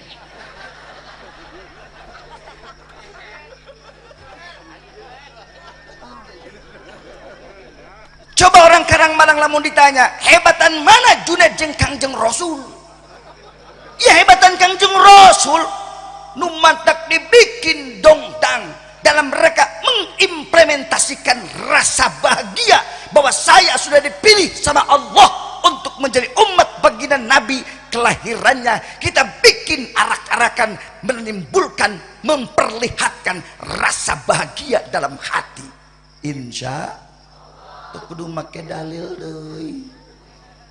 Coba orang Karangmalang lamun ditanya hebatan mana Juned jeung Kangjeng Rasul? Ya hebatan Kangjeng Rasul nu mantak dibikin dongdang dalam mereka mengimplementasikan rasa bahagia bahwa saya sudah dipilih sama Allah untuk menjadi umat baginda Nabi kelahirannya. Kita bikin arak-arakan menimbulkan, memperlihatkan rasa bahagia dalam hati. Insya Allah kudu make dalil deui.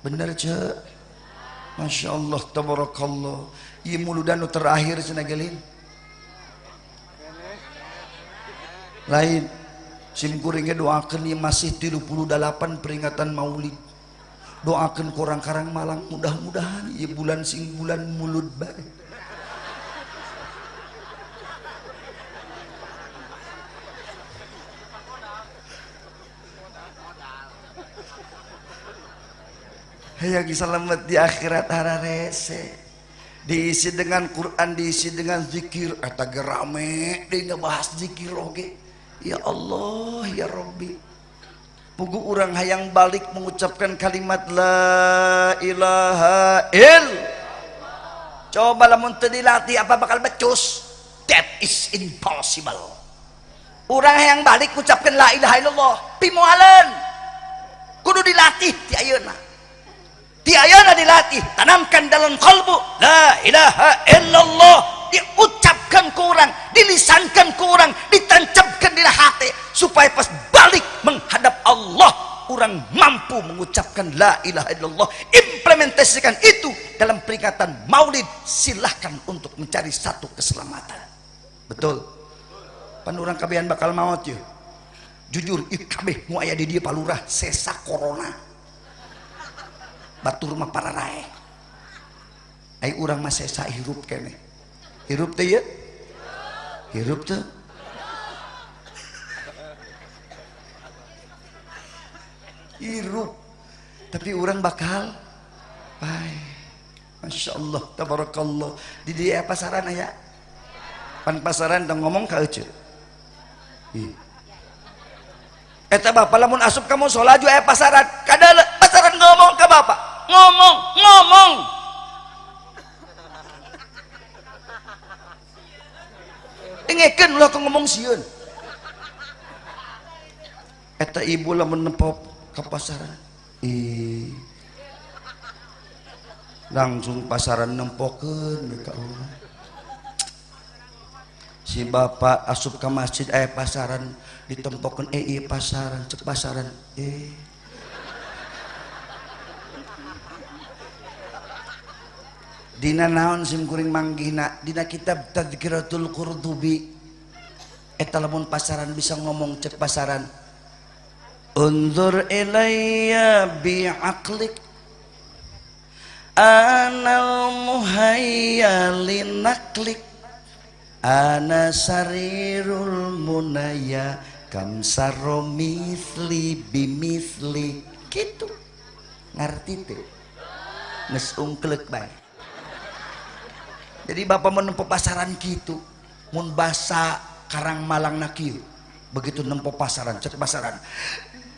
Bener cek? Masya Allah tabarakallah. Ieu muludan nu terakhir cenah gelin. Lain sim kuring ge doakeun ieu masih 38 peringatan Maulid. Doakeun korang Karang Malang mudah-mudahan ieu bulan sing bulan mulud bae. Hayang selamat di akhirat hararese. Diisi dengan Quran, diisi dengan zikir, eta ge rame deui ngebahas zikir oge. Ya Allah, ya Rabbi. Pugu urang hayang balik mengucapkan kalimat la ilaha illallah. Coba lamun teu dilatih apa bakal becus? That is impossible. Urang hayang balik ucapkan la ilaha illallah, pimoalen. Kudu dilatih ti ayeuna. Ti ayeuna dilatih, tanamkan dalam kalbu la ilaha illallah, diucapkan ke orang, dilisankan ke orang, ditancapkan di hati supaya pas balik menghadap Allah orang mampu mengucapkan la ilaha illallah. Implementasikan itu dalam peringatan Maulid. Silahkan untuk mencari satu keselamatan. Betul. Pan urang kabehan bakal maot ya. Jujur ieu kabeh nu aya di dieu palurah sesa corona. Batur mah pararae. Ai urang mah sesa hirup keneh. Hirup teh ye? Hirup teh. Hirup. Tapi urang bakal bae. Masya Allah, tabarakallah. Di dia pasaran aya. Pan pasaran tong ngomong ka eceu. Ih. Eta bapak lamun asup ka musola ju aya pasaran. Kadal pasaran ngomong ka bapak. Ngomong, ngomong. Dengekeun ulah ngomong sieun. Eta ibu lamun nempo ka pasaran. Ih. Langsung pasaran nempokeun ka urang. Si bapak asup ke masjid aya pasaran ditempokeun ieu pasaran cek pasaran Dina naon sim kuring manggihna dina kitab Tadzkiratul Qurtubi eta lamun pasaran bisa ngomong cek pasaran unzur ilayya bi aqlik anal muhayya linaklik ana sarirul munaya kam saro misli bimisli kitu ngarti teu geus ungkleuk bae. Jadi bapak menempuh pasaran kitu mun basa Karang Malang na kieu begitu nempo pasaran cek pasaran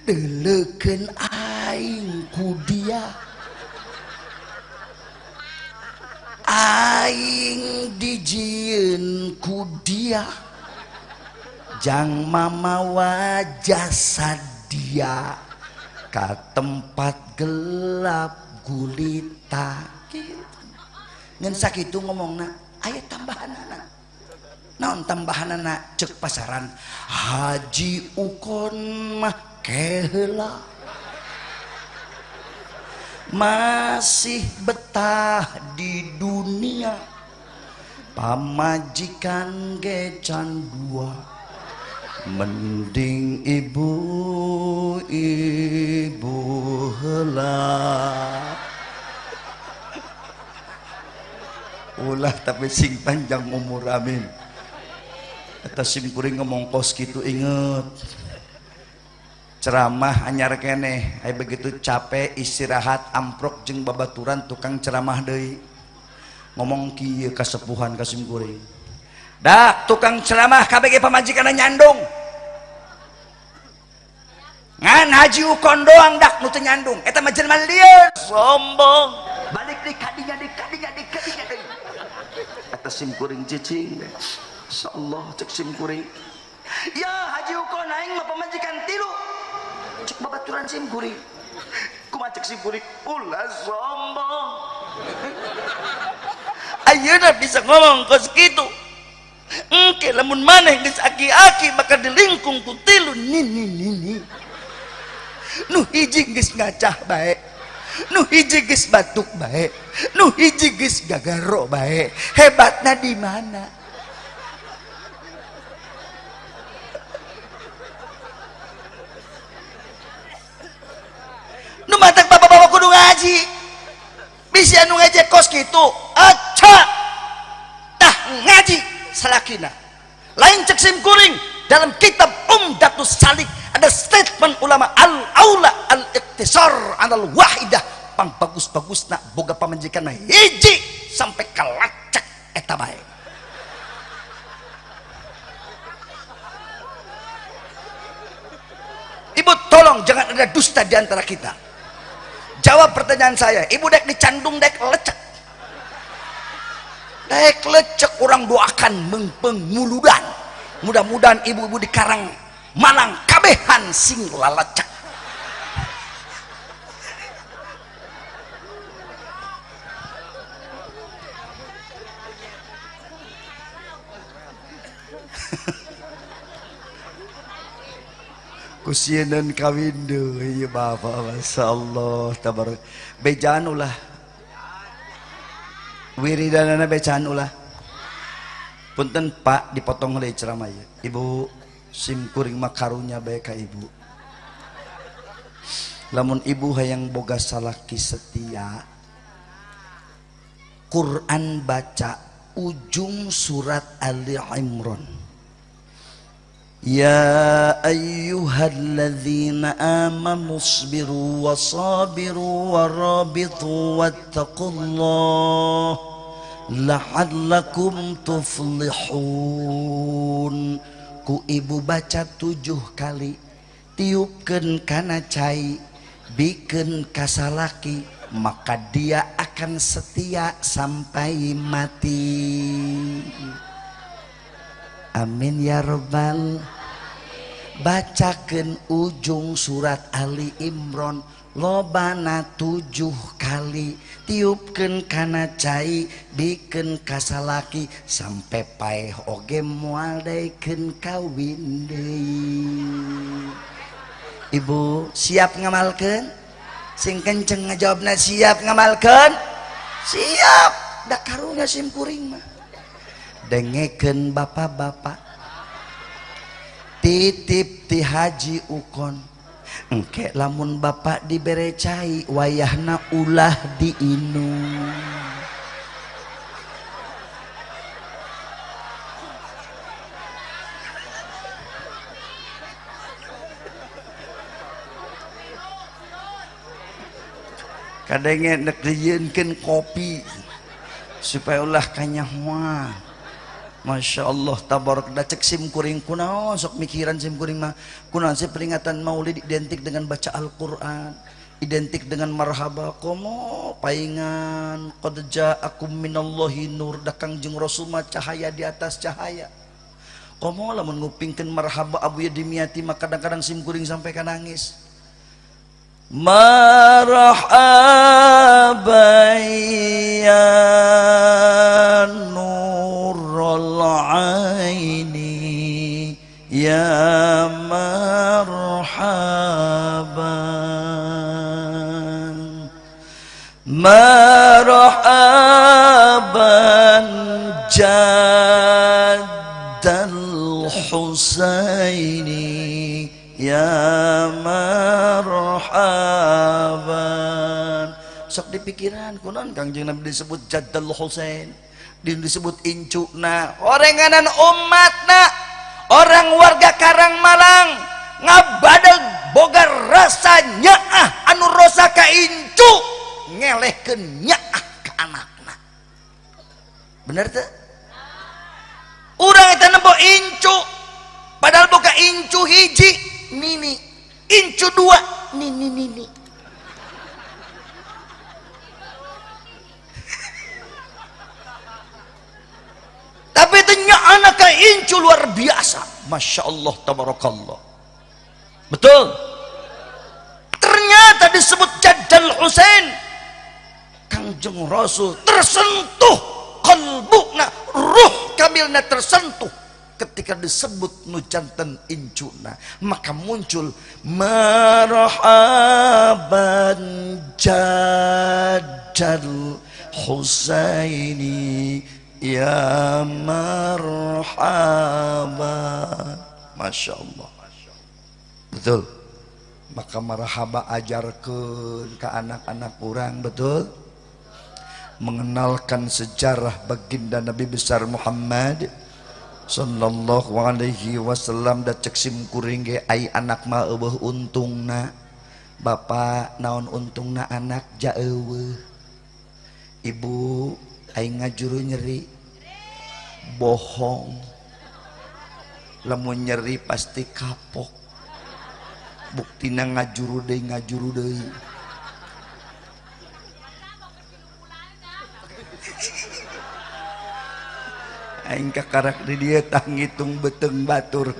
deleukeun aing ku dia aing dijieun ku dia jang mamawa jasad dia ka tempat gelap gulita kitu. Ngan sakitu ngomongna aya tambahanana. Naon tambahanana cek pasaran Haji Ukon mah keheula masih betah di dunia pamajikan ge can dua mending ibu ibu heula ulah tapi sing panjang umur amin. Eta sim kuring ngomong kos kitu inget ceramah anyar keneh ai begitu capek istirahat amprok jeung babaturan tukang ceramah deui ngomong kieu kasepuhan ka sim kuring dah tukang ceramah kabeh ge pamajikanna nyandung ngan Haji Ukon doang dak nu teu nyandung eta mah jelema lieur sombong balik deui kadinya deui kadinya deui kadinya deui eta sim kuring cicing insyaallah cek sim kuring ya Haji Ukon aing mah pamajikan tilu cek babaturan sim kuring kumaha cek sim kuring ulah sombong ayeuna bisa ngomong kos kitu engke lamun maneh geus aki-aki bakal dilingkung ku tilu nini nini nu hiji geus ngacah bae Nu hiji geus batuk bae, nu hiji geus gagaro bae. Hebatna di mana? Nu matak bapak-bapak kudu ngaji. Bisi anu ngejek kos kitu, aca tah ngaji salakina. Lain cek sim kuring dalam kitab Umdatus Salik ada statement ulama al-aula al-iqtisar alal wahidah, pang bagus-bagusna boga pamajikan mah hiji sampai kalacak eta bae. Ibu tolong jangan ada dusta di antara kita. Jawab pertanyaan saya, ibu dek dicandung dek lecek. Dek lecek orang doakan mengpeng muludan. Mudah-mudahan ibu-ibu di Karang Malang kabehan sing lalecek. Kusieun kawin deui ieu bapak, masyaallah tabarak. Bejaan ulah. Wiridanana bejaan ulah. Punten Pak dipotong heula ceramah ieu. Ibu sim kuring mah karunya bae ka ibu. Lamun ibu hayang boga salaki setia, Quran baca ujung surat Ali Imran. Ya ayyuhalladzina amanu sabiru wasabiru warabitu wattaqullah la'allakum tuflihun. Ku ibu baca 7 kali, tiupkeun kana cai, bikeun ka salaki, maka dia akan setia sampai mati. Amin ya robbal. Bacakeun ujung surat Ali Imran lobana 7 kali, tiupkeun kana cai, bikeun ka salaki sampai paeh oge moal daekeun kawin deui. Ibu siap ngamalkeun? Sing kenceng ngajawabna siap ngamalkeun? Siap. Da karunya sim kuring mah. Dengekeun bapak-bapak, titip ti Haji Ukon, engke lamun bapak dibere cai wayahna ulah diinum. Kadenge nek dijieunkeun kopi supaya ulah kanyahoan. Masya Allah tabarak. Da cek sim kuring kunaon sok mikiran sim kuring mah kunaon sih peringatan maulid identik dengan baca Al-Qur'an, identik dengan marhaba komo paingan qad ja'akum minallahi nur, da Kangjeng Rasul mah cahaya di atas cahaya. Komo lamun ngupingkeun marhaba Abu Yadimiyati mah kadang-kadang sim kuring sampai ka nangis. Marhaban ya nurul aini ya marhaban, marhaban jaddal Husaini ya marhaban. Sok dipikiran kunaon Kangjeng Nabi disebut Jaddal Husain, disebut incuna orenganan umatna, orang warga Karang Malang ngabadeg boga rasa nyaah anu rosa ka incu ngelehkeun nyaah ka anakna. Bener teu? Urang eta nempo incu, padahal boga incu hiji nini, incu 2 nini nini. Tapi itu anak incu luar biasa, masya Allah tabarakallah. Betul. Ternyata disebut Jaddal Husain, Kangjeng Rasul tersentuh kalbuna, ruh kamilna tersentuh Ketika disebut nu janten incuna, maka muncul marhaban jadal Husaini ya marhaban. Masya Allah, betul. Maka marhaba ajarkeun ke anak-anak orang, betul, mengenalkan sejarah baginda Nabi besar Muhammad sallallahu alaihi wasallam. Da cek sim kuring ge ai anak mah eueuh untungna. Bapak naon untungna anak ja eueuh. Ibu aing ngajuru nyeri, bohong. Lamun nyeri pasti kapok. Buktina ngajuru deui, ngajuru deui. Aing kakarak di dieu tah ngitung beuteung batur.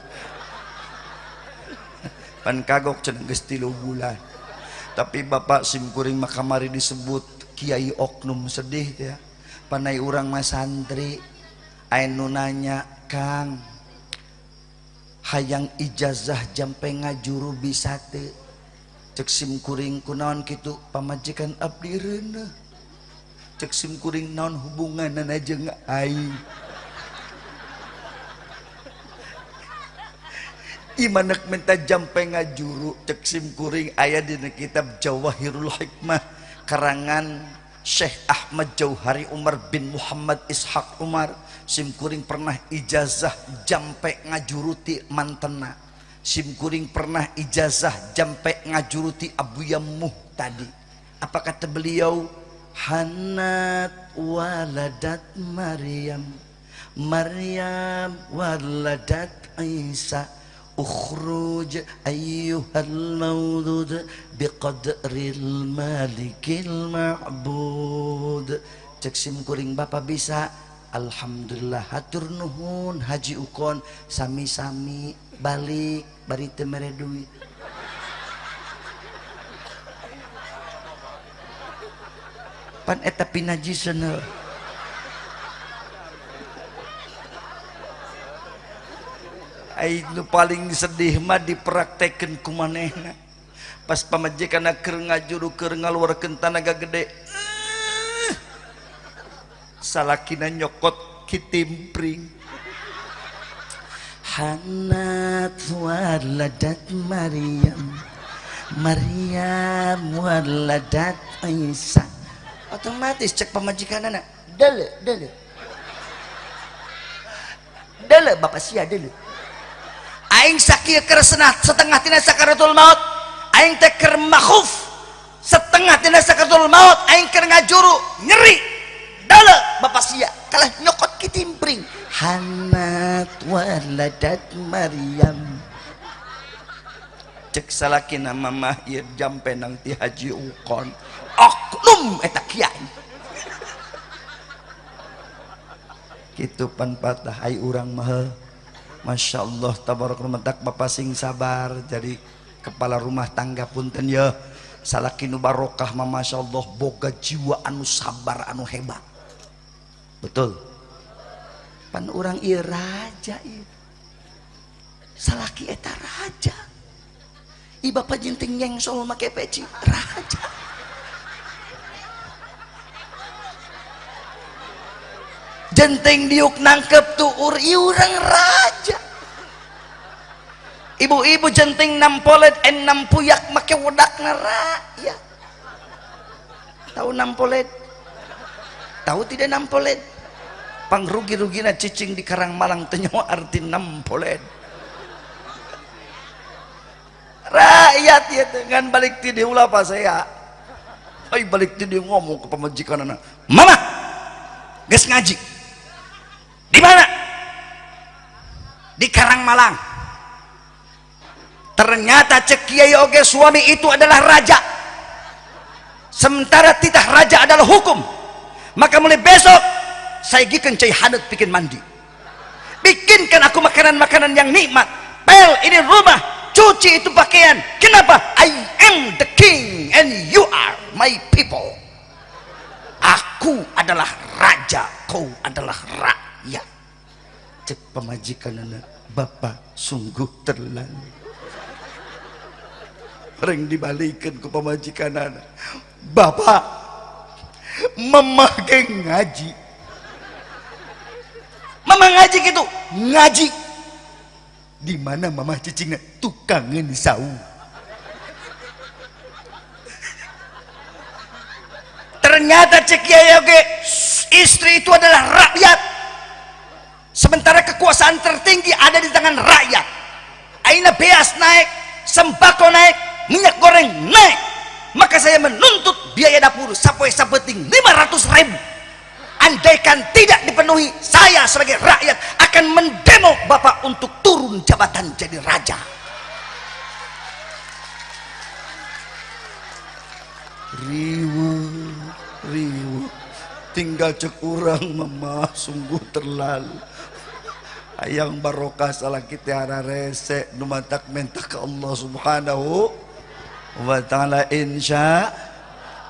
Pan kagok cenah geus 3 bulan. Tapi bapak sim kuring mah kamari disebut kiai oknum sedih teh. Panai urang mah santri. Aya nu nanya, Kang, hayang ijazah jampe ngajuru bisa teu? Cek sim kuring kunaon kitu pamajikan abdi reuneuh. Cek sim kuring naon hubunganna jeung aing? Imanak minta jampe ngajuru. Cek sim kuring aya dina kitab Jawahirul Hikmah karangan Syekh Ahmad Jauhari Umar bin Muhammad Ishaq Umar. Sim kuring pernah ijazah jampe ngajuruti mantena. Sim kuring pernah ijazah jampe ngajuruti Abuya Muhtadi. Apa kata beliau? Hanat waladat Maryam, Maryam waladat Isa, ukhruj ayyuhal maudud biqadril malikil ma'bud. Cek sim kuring bapak bisa. Alhamdulillah, hatur nuhun Haji Ukon, sami-sami balik bari teu mere duit. Pan eta pinajiseun heuh. Ai nu paling sedih mah dipraktekeun ku manehna. Pas pamajikanna keur ngajuru keur ngaluarkeun tanaga gede, salakina nyokot kitimpring. Hanat waladat Maryam, Maryam waladat Isa. Otomatis cek pamajikanana, dele dele dele bapak sia dele. Aing sakieu keur setengah tina sakaratul maut, aing teh keur makhuf setengah tina sakaratul maut, aing keur ngajuru nyeri dale bapak sia kalah nyokot kitimpring. Hanat waladat Maryam. Cek salakina mamah ieu jampe nang ti Haji Ukon, oknum eta kiai. Kitu pan patah ai urang mah. Masya Allah tabarakallah, mentak bapak sing sabar jadi kepala rumah tangga punten ya. Salaki nu barokah mah Masya Allah boga jiwa anu sabar anu hebat, betul. Pan urang ieu raja ieu, salaki eta raja. I bapak jenting nyengsol make peci raja. Jenting diuk nangkep tuur ieu urang raja. Ibu-ibu jenting nampolet en nampuyak make wedakna rakyat. Tahu nampolet? Tahu tidak nampolet? Pangrugi-rugina cicing di Karang Malang teu nyaho arti nampolet. Rakyat ya dengan balik ti dieu ulah pasea. Ai balik ti dieu ngomong ke pamajikanana, "Mama, geus ngaji." Di mana? Di Karang Malang. Ternyata cek kiai oge suami itu adalah raja. Sementara titah raja adalah hukum. Maka mulai besok saya gikeun cai haneut bikin mandi. Bikinkan aku makanan-makanan yang nikmat. Pel ini rumah, cuci itu pakaian. Kenapa? I am the king and you are my people. Aku adalah raja, kau adalah rakyat. Cek pamajikanana, bapak sungguh terlalu. Reng dibalikin ke pamajikanana, bapak mamah ge ngaji. Mama ngaji gitu, ngaji. Di mana mamah cicingna? Tukangeun saung. Ternyata cek kiai oge, istri itu adalah rakyat. Sementara kekuasaan tertinggi ada di tangan rakyat. Aina beas naik, sembako naik, minyak goreng naik. Maka saya menuntut biaya dapur sapoe sapeting 500 ribu. Andaikan tidak dipenuhi, saya sebagai rakyat akan mendemo bapak untuk turun jabatan jadi raja. Riweuh, riweuh. Tinggal cek urang mama sungguh terlalu. Hayang barokah salah kita rese nu matak minta ke Allah Subhanahu wa taala, insya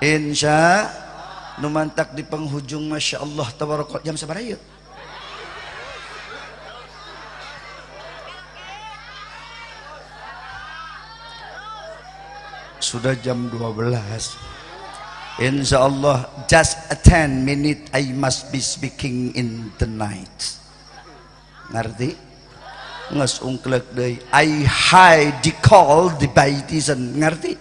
insya nu mantak di penghujung masya Allah tabarakallah. Jam sabaraha ieu? Sudah jam 12. Insya Allah just a 10 minute I must be speaking in the night. Ngerti? Nges ungklek deui. I hide the call the baptism. Ngerti?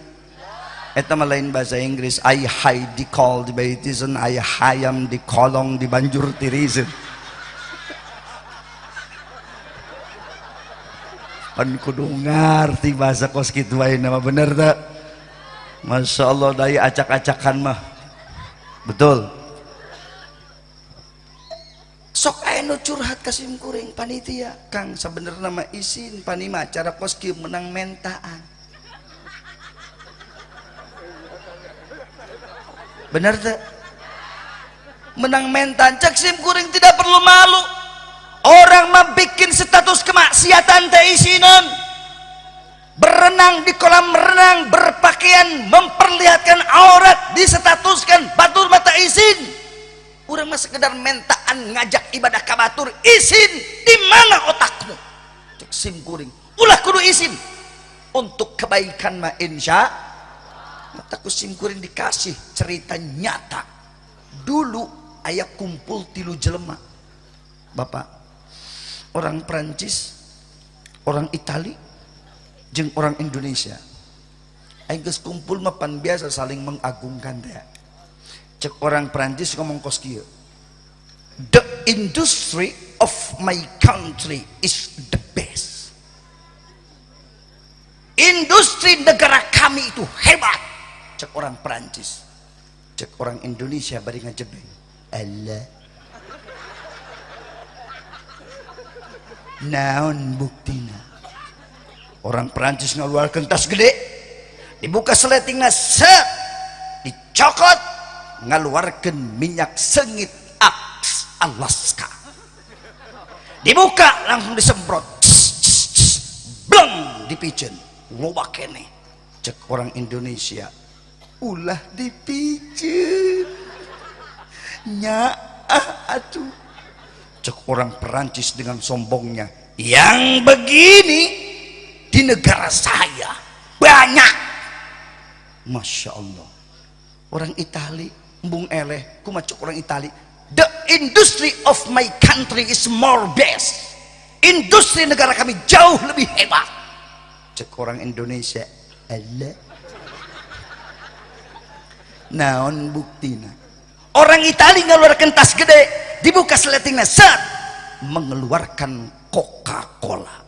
Eta mah lain bahasa Inggris. I hide the call the baptism. I hayam di kolong di banjur tirisin. Pan kudu ngarti bahasa kos kitu wae nama bener tak? Masya Allah dai acak-acakan mah. Betul. Sok aya nu curhat ka sim kuring panitia, Kang sabenerna mah isin panima cara kos kieu menang mentaan. Bener teu? Menang mentaan cek sim kuring tidak perlu malu. Orang mah bikin status kemaksiatan teh isinan. Berenang di kolam renang, berpakaian memperlihatkan aurat, disetatuskan batur mata izin. Urang mah sekedar mentaan ngajak ibadah ka batur izin. Di mana otakmu? Cek sim kuring, ulah kudu izin untuk kebaikan mah insya. Mata ku sim kuring dikasih cerita nyata. Dulu aya kumpul 3 jelema, bapak, orang Prancis, orang Itali, jeung orang Indonesia. Aing geus kumpul mah pan biasa saling mengagungkan teh. Cek orang Prancis ngomong kos kieu, the industry of my country is the best. Industri negara kami itu hebat. Cek orang Prancis. Cek orang Indonesia bari ngajebeng, Allah, naon buktina? Orang Prancis ngeluarkan tas gede, dibuka seletingna, set, dicokot, ngeluarkan minyak sengit Aks Alaska, dibuka langsung disemprot, cs, cs, cs, bleng dipiceun, loba keneh. Cek orang Indonesia, ulah dipiceun, nyaah atuh. Cek orang Perancis dengan sombongnya, yang begini di negara saya banyak. Masya Allah. Orang Itali embung eleh, kumaha cek orang Itali, the industry of my country is more best. Industri negara kami jauh lebih hebat. Cek orang Indonesia, Allah, naon buktina? Orang Itali ngeluarkan tas gede, dibuka seletingnya, set, mengeluarkan Coca-Cola.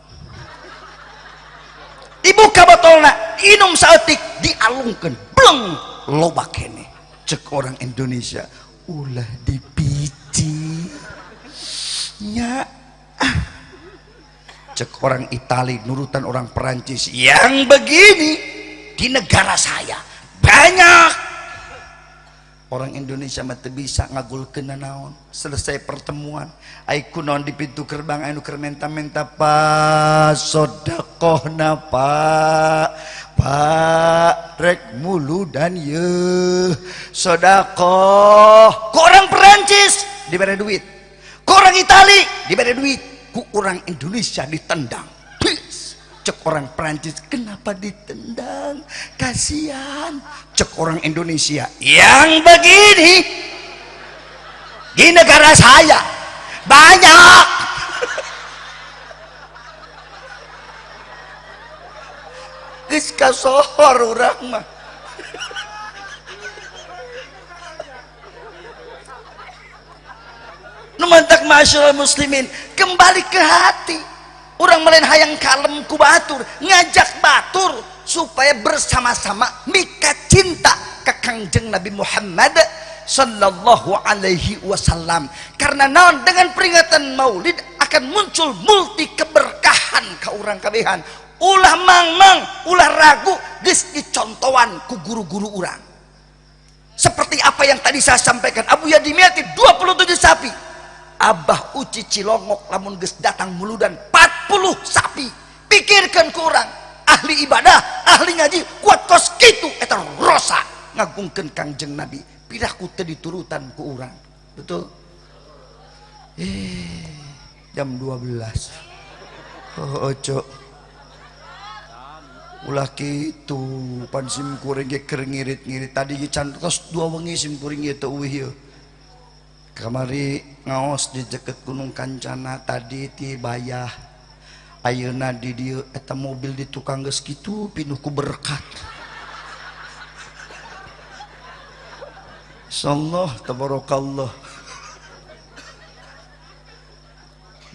Dibuka botolna, minum saeutik, dialungkeun, bleng, loba keneh. Cek orang Indonesia, ulah dipici, nya. Ah. Cek orang Itali nurutan orang Perancis, yang begini di negara saya banyak. Orang Indonesia mah teu bisa ngagulkeun naon. Selesai pertemuan, ai kunaon di pintu gerbang anu keur menta-menta, Pak, sedekahna Pak, Pak, rek muludan ye, sedekah. Ku orang Perancis dibere duit, ku orang Itali dibere duit, Ku orang Indonesia ditendang. Please. Cek orang Perancis, kenapa ditendang? Kasihan. Cek orang Indonesia, yang begini di negara saya banyak. Geus kasohor urang mah. Nu mantak ma'asyiral muslimin, kembali ke hati. Urang melain hayang kalem ku batur, ngajak batur supaya bersama-sama mika cinta ke Kangjeng Nabi Muhammad sallallahu alaihi wasallam. Karena naon, dengan peringatan Maulid akan muncul multi keberkahan ka urang kabehan. Ulah mangmang, ulah ragu, geus dicontohan ku guru-guru urang. Seperti apa yang tadi saya sampaikan, Abu Yadimiati 27 sapi. Abah Uci Cilongok lamun geus datang muludan 40 sapi. Pikirkan ku urang, ahli ibadah, ahli ngaji, kuat kos kitu eta rosa ngagungkeun Kangjeng Nabi. Piraku teu diturutan ku urang. Betul? Jam 12. Oh, ojo. Ulah kitu pan sim kuring ge keur ngirit-ngirit tadi ge can tos 2 wengi sim kuring ge teu euwih ieu. Kamari ngaos di deket Gunung Kancana, tadi ti Bayah. Ayeuna di dieu eta mobil di tukang geus kitu pinuh ku berkat. Insyaallah tabarakallah.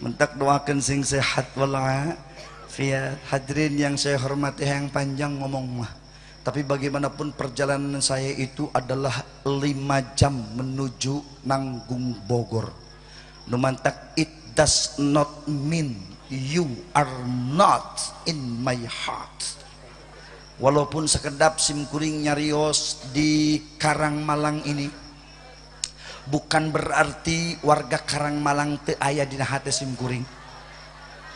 Mentak doakeun sing sehat walafiat. Hadirin yang saya hormati, yang panjang ngomong mah. Tapi bagaimanapun perjalanan saya itu adalah 5 jam menuju Nanggung Bogor. Numantak, it does not mean you are not in my heart. Walaupun sekedap simkuring nyarios di Karangmalang ini, bukan berarti warga Karangmalang teu aya dina hate simkuring.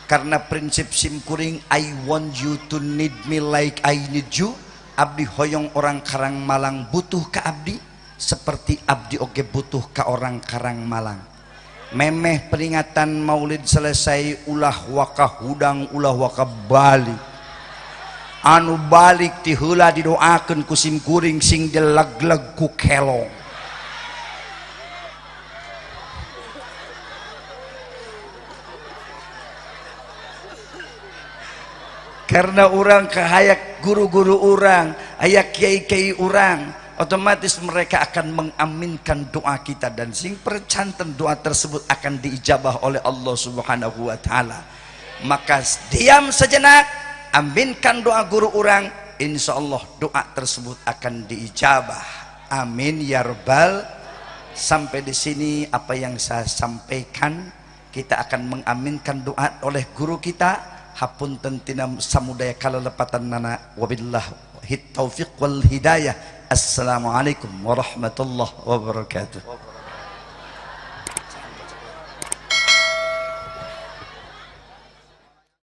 Karena prinsip simkuring, I want you to need me like I need you. Abdi hoyong orang Karangmalang butuh ka abdi seperti abdi oge butuh ka orang Karangmalang. Memeh peringatan Maulid selesai, ulah waka hudang, ulah waka balik. Anu balik ti heula didoakeun ku simkuring sing dilegleg ku kelong. Karena orang kahayak guru-guru orang, ayak kiai-kiai orang, otomatis mereka akan mengaminkan doa kita dan sing percanten doa tersebut akan diijabah oleh Allah Subhanahu wa taala. Maka diam sejenak, aminkan doa guru orang, insya Allah doa tersebut akan diijabah. Amin ya rabbal. Sampai di sini apa yang saya sampaikan, kita akan mengaminkan doa oleh guru kita. Hapunten tina samudaya kalalepatan nana, wabillahi taufiq wal hidayah. Assalamualaikum warahmatullahi wabarakatuh.